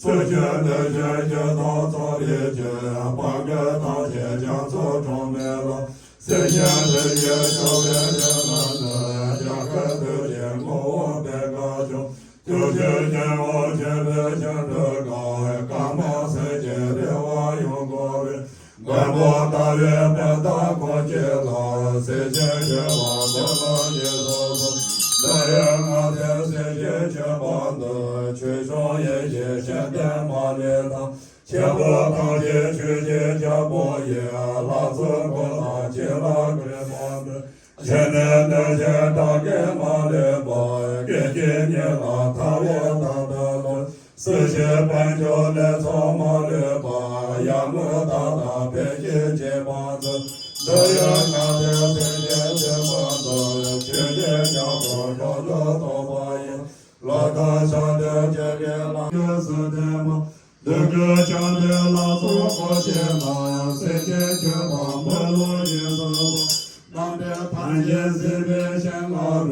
སུ་ཁྱོད་འདི་ཁྱོད་ཀྱི་དང་ཚོགས་རིགས་ཀྱི་བང་གི་དང་ཁྱེད་ཀྱང་ཚོགས་གྲངས་མེད་ལ། སེམས་ཅན་འདི་ཡི་ཆོ་གའི་ལས་ལ་ནི་རྒྱ་གར་དུ་ཡི་ངོ་བོ་པད་དཀར་ཕྱོགས། ཐུགས་རྗེ་ཆེན་པོ་ཆེན་པོའི་ཆོ་འཕྲུལ་གང་། སྐར་མ་སེར་སྐྱའི་རི་བ་ཡོངས་བསྐོར་བའི། མགོན་པོ་ལྟ་བུའི་བོད་དང་ཁོ་ཁྱེད་ལ། སེམས་ཅན་མཆོད་པ་འདོད་ལ་ཡིད་སོ་སོ། འདི་ཡི་ང་དེ་སེམས་ཅན་མཆོད་པ་འདི། ཆོས་སྐྱོང་ཡེ་ཤེས་མཆོད་རྟེན་མ་ལུས་དང་། ཆེན་པོ་ཐམས་ཅད་ཆོས་ཀྱི་རྒྱལ་པོ་ཡི། ལྷ་ཚོགས་འཁོར་དང་བྱིན་རླབས་སྤྲིན་པ་འདི། ཕྱི་ནས་གནོད་བྱེད་དགྲ་བགེགས་མ་ལུས་པ། སྐད་ཅིག་ཉིད་ལ་ཐར་བའི་མཐའ་དག་ཏུ། སྲིད་ཞིའི་དཔལ་འབྱོར་ལེགས་ཚོགས་མ་ལུས་པ། ཡར་ངོའི་ཟླ་དང་འཕེལ་ཞིང་རྒྱས་པ་མཛོད། འདི་ཡི་ང་དེ་སེམས་ཅན་མཆོད་པ་འདི། ཆོས་ཀྱི་རྒྱལ་པོ་འགྲོ་འདུལ་སྟོན་པ་ཡི། ལོ་ཟླ་ཕྱག་མདུད་བཅས་ཀྱི་ལམ་གྱི་ཟུར་ལྡན་མ། བདུད་ཀྱི་ཞབས་འདྲེན་ལ་སོགས་འཁོར་བཅས་ལ། སེམས་ཅན་མཆོད་པ་འབུལ་ལོ་ཡིད་སོ་སོ། རྣམ་འདྲེན་ཐམས་ཅད་གཟིགས་པའི་ཞལ་སྔ་རོལ།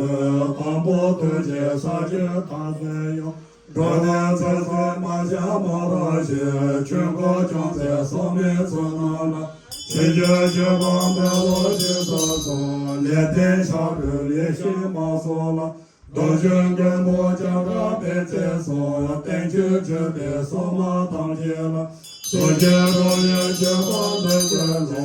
དང་པོ་ཐུགས་རྗེའི་ས་བཅུ་ཐམས་ཅད་ཡང་། འགྲོ་དོན་ཚུལ་བཞིན་མ་བྱས་མ་རངས་ཤིང་། ཆོས་འཁོར་སྐྱོང་ཚེ་སྲོག་མེད་ཚུལ་རྣམས་ལ། ཆོས་ཀྱི་སྤྱོད་པ་འབད་བ་ཞིག་སོ་སོ། ལེགས་ལྡན་ཕྱག་རོལ་ལེགས་བཤད་མ་སོགས་ལ། རྡོ་རྗེ་མགོན་པོ་བྱེ་བྲག་པའི་ཚེ་སོགས། བསྟན་བཅོས་སྤྱོད་པའི་སྲུང་མ་ཐམས་ཅད་ལ། སོ་སྐྱེ་རོལ་པའི་སྤྱོད་པ་འདི་སྐད་ལ།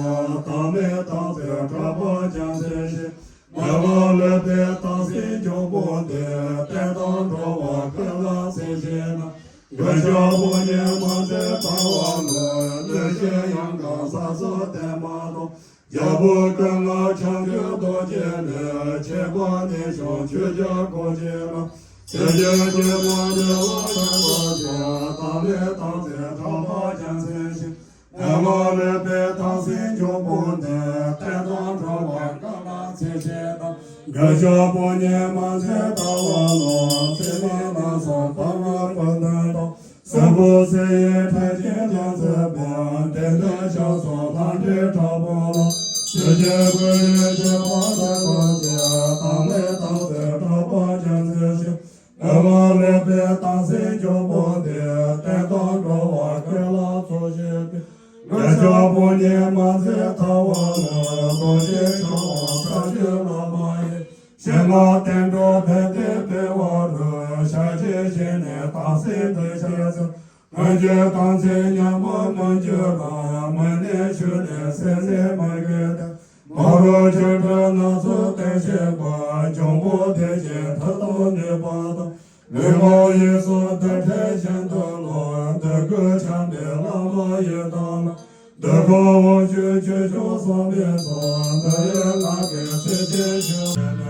བདག་མེད་རྟག་འཛིན་ཕྲག་པ་རྒྱལ་མཚན་ཞེས། ངན་སློང་ལུས་པའི་སྟག་སེང་ཁྱུང་པོ་འདི། བསྟན་དང་འགྲོ་བ་ཀུན་ལ་ཚེ་ཕྱིན་ན། མགོན་སྐྱབས་དཔུང་གཉེན་མ་མཛད་ཐར་བ་ལ། གནོད་བྱེད་ཡང་དག་ས་སོགས་བསྟན་མ་གཏོགས། རྒྱལ་པོ་ཀུན་ལ་བྱང་ཆུབ་རྡོ་རྗེ་ནི། ཁྱད་པར་གནས་བྱུང་ཆོས་རྒྱལ་འཁོར་བཅས་ལ། སེམས་ཅན་སྐྱེ་བོ་འདུལ་བར་ཤོག་ཅིག་བདག་མེད་རྟག་འཛིན་ཕྲག་པ་རྒྱལ་མཚན་ཞེས། ངན་སློང་ལུས་པའི་སྟག་སེང་ཁྱུང་པོ་འདི། བསྟན་དང་འགྲོ་བ་ཀུན་ལ་ཚེ་ཕྱིན་ན། མགོན་སྐྱབས་དཔུང་གཉེན་མ་མཛད་ཐར་བ་ལ། ཚེ་མ་ལ་སོགས་ཐར་བ་ཀུན་དོན་དང་། སྲིན་པོ་ཚེ་ཡི་ཕྲད་ཅན་ལ་མཛད་པ། དེ་འདྲ་ཕྱག་སོགས་ལྷ་འདྲེ་དྲག་པོ་ལ། ཆོས་ཀྱི་སྐུ་ཡི་སྤྱོད་པ་མཛད་པ་ཅིག་བདག་མེད་རྟག་འཛིན་ཕྲག་པ་རྒྱལ་མཚན་ཞེས། ངན་སློང་ལུས་པའི་སྟག་སེང་ཁྱུང་པོ་འདི། བསྟན་དང་འགྲོ་བ་ཀུན་ལ་ཚོགས་བྱེད་པའི། མགོན་སྐྱབས་དཔུང་གཉེན་མ་མཛད་ཐར་བ་ལ། རྡོ་རྗེ་འཆང་དབང་ས་བཅུ་བླ་མ་ཡི། ཞལ་སྔ་བསྟན་འགྲོ་ཕན་བདེའི་འཕེལ་བ་རུ། ཞལ་གྱིས་བཞེས་ནས་སྟག་སེང་འདི་ཕྱག་འཚལ། སྔོན་གྱི་དམ་ཚིག་ཉམས་པ་མི་འགྱུར་ར། མུ་ནས་ཞུ་ནས་སེམས་ནས་མི་འགྱུར་ཏེ། ཨ་རོ་ཆོས་སྒྲོན་སྣ་ཚོགས་བསྟན་བྱེད་པ། འཇམ་དཔལ་ཐེག་ཆེན་ཐབས་དང་ནུས་པ་དང་། ལུས་ངག་ཡིད་གསུམ་དོན་ཕྲིན་བཞིན་དུ་སློབ། འདོད་དགུ་ཆ་འདི་བླ་མ་ཡི་དམ་ལ། འདོད་དགུ་དབང་ཕྱུག་ཆོས་སྐྱོང་བསམ་པའི་ཚོགས། འདི་ཡི་ལག་གི་སྲས་ཆེན་ཞིག་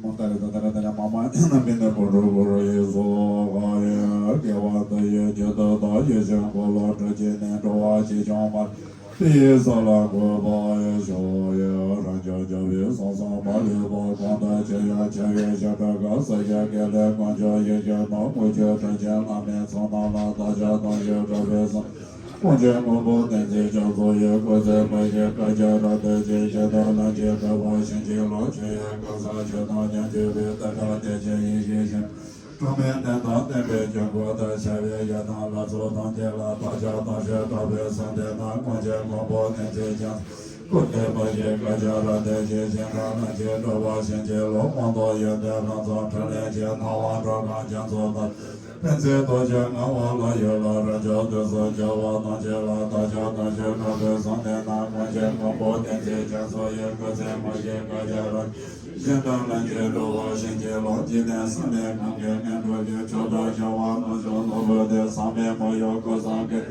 མ་ཏ་རེ་ཏ་ཏ་ར་ཏ་ར་མ་མ་ཡ་ན་མི་ན་པོ་རོ་པོ་རོ་ཡེ་སོ་ག་ཡེ་དགེ་བ་ཏ་ཡེ་ཇི་ཏ་ཏ་ཡེ་ཞན་གོ་ལ་ཏྲ་ཅེ་ནེ་འགྲོ་བ་ཅི་བྱུང་མ་ཏི་ཡེ་ས་ལ་གོ་བ་ཡེ་ཞོ་ཡེ་ར་ཇ་ཇ་བེ་སོ་སོ་མ་ལེ་བ་གོང་ཏ་ཅེ་ཡ་ཆ་ཡེ་ཞ་ཏྲ་ག་ས་ཡ་གེ་ལེ་གོང་ཇོ་ཡེ་ཇ་ནོ་མུ་ཇོ་ཏྲ་ཅེ་ལ་མེ་ཚོ་ན་ལ་ཏ་ཇ་ཏ་ཡེ་ཏྲ་བེ་སོ། ཀུན་མཁྱེན་མགོན་པོ་བསྟན་འཛིན་རྒྱ་མཚོ་ཡི་སྐུ་ཚེ་མི་ཤིགས་བསྐལ་བརྒྱར་རབ་བརྟན་ཅིང་། ཞིང་དུ་ལྷུན་གྱིས་གྲུབ་པ་བྱིན་གྱིས་རློབ། ཆོས་ཡི་གོ་ས་ཆོས་དང་ཉམས་སུ་ལེན་པའི་དེ་འདྲ་བདེ་ཆེན་ཡེ་ཤེས་ཤིང་། འགྲོ་བའི་དོན་དང་བསྟན་པའི་འགན་ཁུར་དུ་བྱ་བའི་ཡི་དམ་ལྷ་ཚོགས་ཐམས་ཅད་ལ་བདག་ཅག་དང་ཞབས་ཏོག་པའི་གསོལ་འདེབས་ན། ཀུན་མཁྱེན་མགོན་པོ་བསྟན་འཛིན་རྒྱ་མཚོ་སྐུ་ཚེ་མི་ཤིགས་བསྐལ་བརྒྱར་རབ་བརྟན་ཅིང་། ཞིང་དུ་ལྷུན་གྱིས་གྲུབ་པ་བྱིན་གྱིས་རློབ། དབང་ཐོབ་ཡོན་ཏན་ལྷུན་རྫོགས་འཕྲིན་ལས་ཀྱི་ཐོད་པ་སྒྲོག་གང་རྒྱ་མཚོ་ལྟར། ཕན་ཚུན་རྡོ་རྗེ་ལྔ་པ་ལ་ཡོད་ལ། རབ་འབྱོར་དུས་སུ་རྒྱལ་བ་ཐམས་ཅད་ལ་བདག་ཅག་དང་ཞབས་ཏོག་པའི་གསོལ་འདེབས་ན། ཀུན་མཁྱེན་མགོན་པོ་བསྟན་འཛིན་རྒྱ་མཚོ་ཡི་སྐུ་ཚེ་མི་ཤིགས་བསྐལ་བརྒྱར་རབ། ཞིང་དུ་ལྷུན་གྱིས་གྲུབ་པ་བྱིན་གྱིས་རློབ། འཇིག་རྟེན་ཟག་མེད་གང་གི་ངན་འགྲོ་ཡི། མཆོག་ཏུ་གྱུར་པ་དཀོན་མཆོག་ནོར་བུ་སྟེ། ཟག་མེད་མི་གཡོ་སྐུ་གསུམ་གྱི།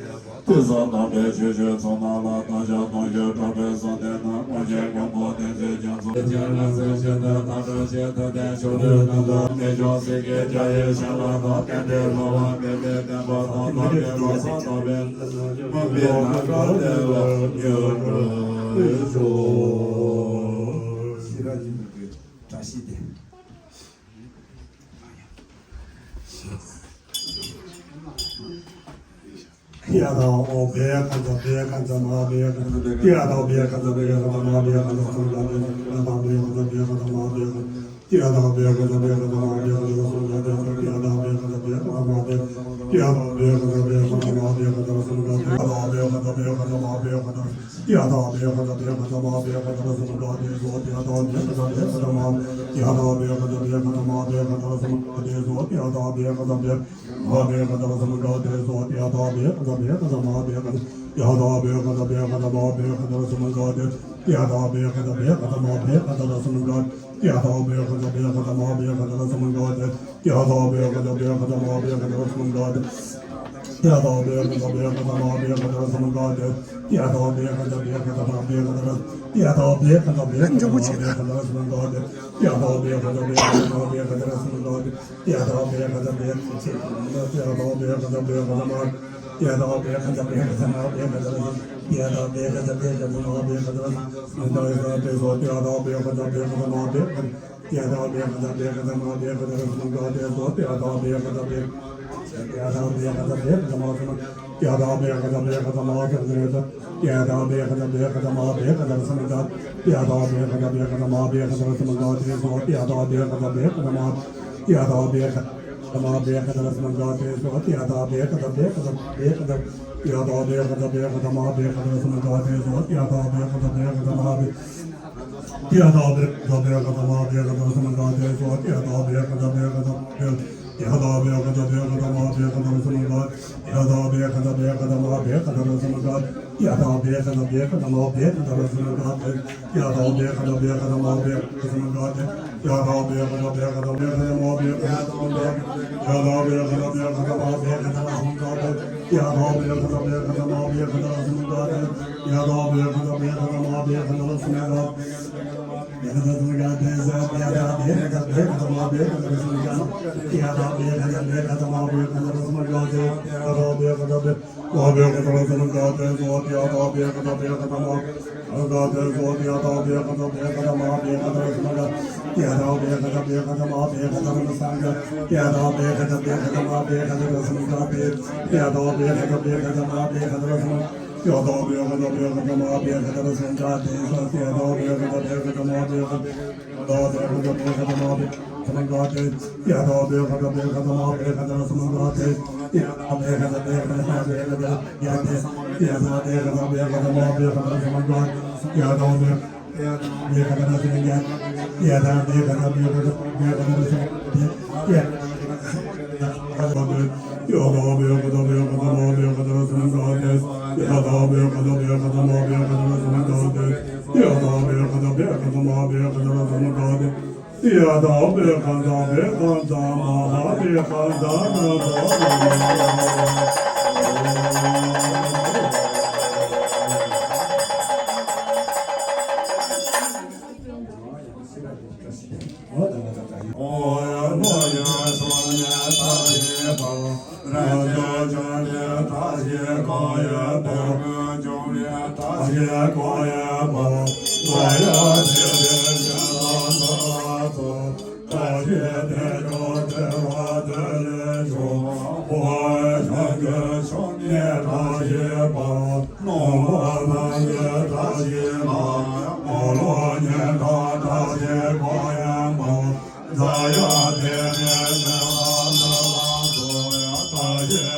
དུས་གསུམ་དམ་པའི་ཆོས་སྤྱོད་ཚོགས་རྣམས་ལ། བདག་ཅག་དང་ཞབས་ཏོག་པའི་གསོལ་འདེབས་ན། ཀུན་མཁྱེན་མགོན་པོ་བསྟན་འཛིན་རྒྱ་མཚོ། རྒྱལ་བ་སྲས་བཅས་དང་ཐག་འགྲོ་ཞིང་། ཐུབ་བསྟན་ཕྱོགས་དུས་གང་དུ། མི་འབྱུང་སྲིད་ཀྱི་རྒྱ་ཡི་ཞིང་ལ་བདག། རྟེན་འབྲེལ་སླུ་བ་མེད་པའི་བདེན་པ་དང་། བདག་གི་གོ་ས་ཐོབ་པའི་མུན་པའི་ནམ་མཁའ་དེ་ལ་མྱུར་འགྲོ་ཤོག། ཤེས་རབ་ཀྱི་ནུས་པའི་བཀྲ་ཤིས་ཏེ།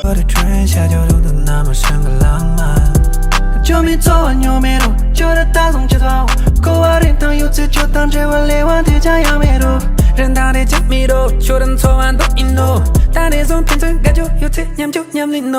But a train shadow to the number Shangri-La. Show me to a new middle, show the thousand chit out. Go out in town, you to your time, Jay will lay one to Jay Amiro. Ren down the jet me though, show them to one, but you know. That is on Pinto, got you, you take Yam Juk Yam Lin.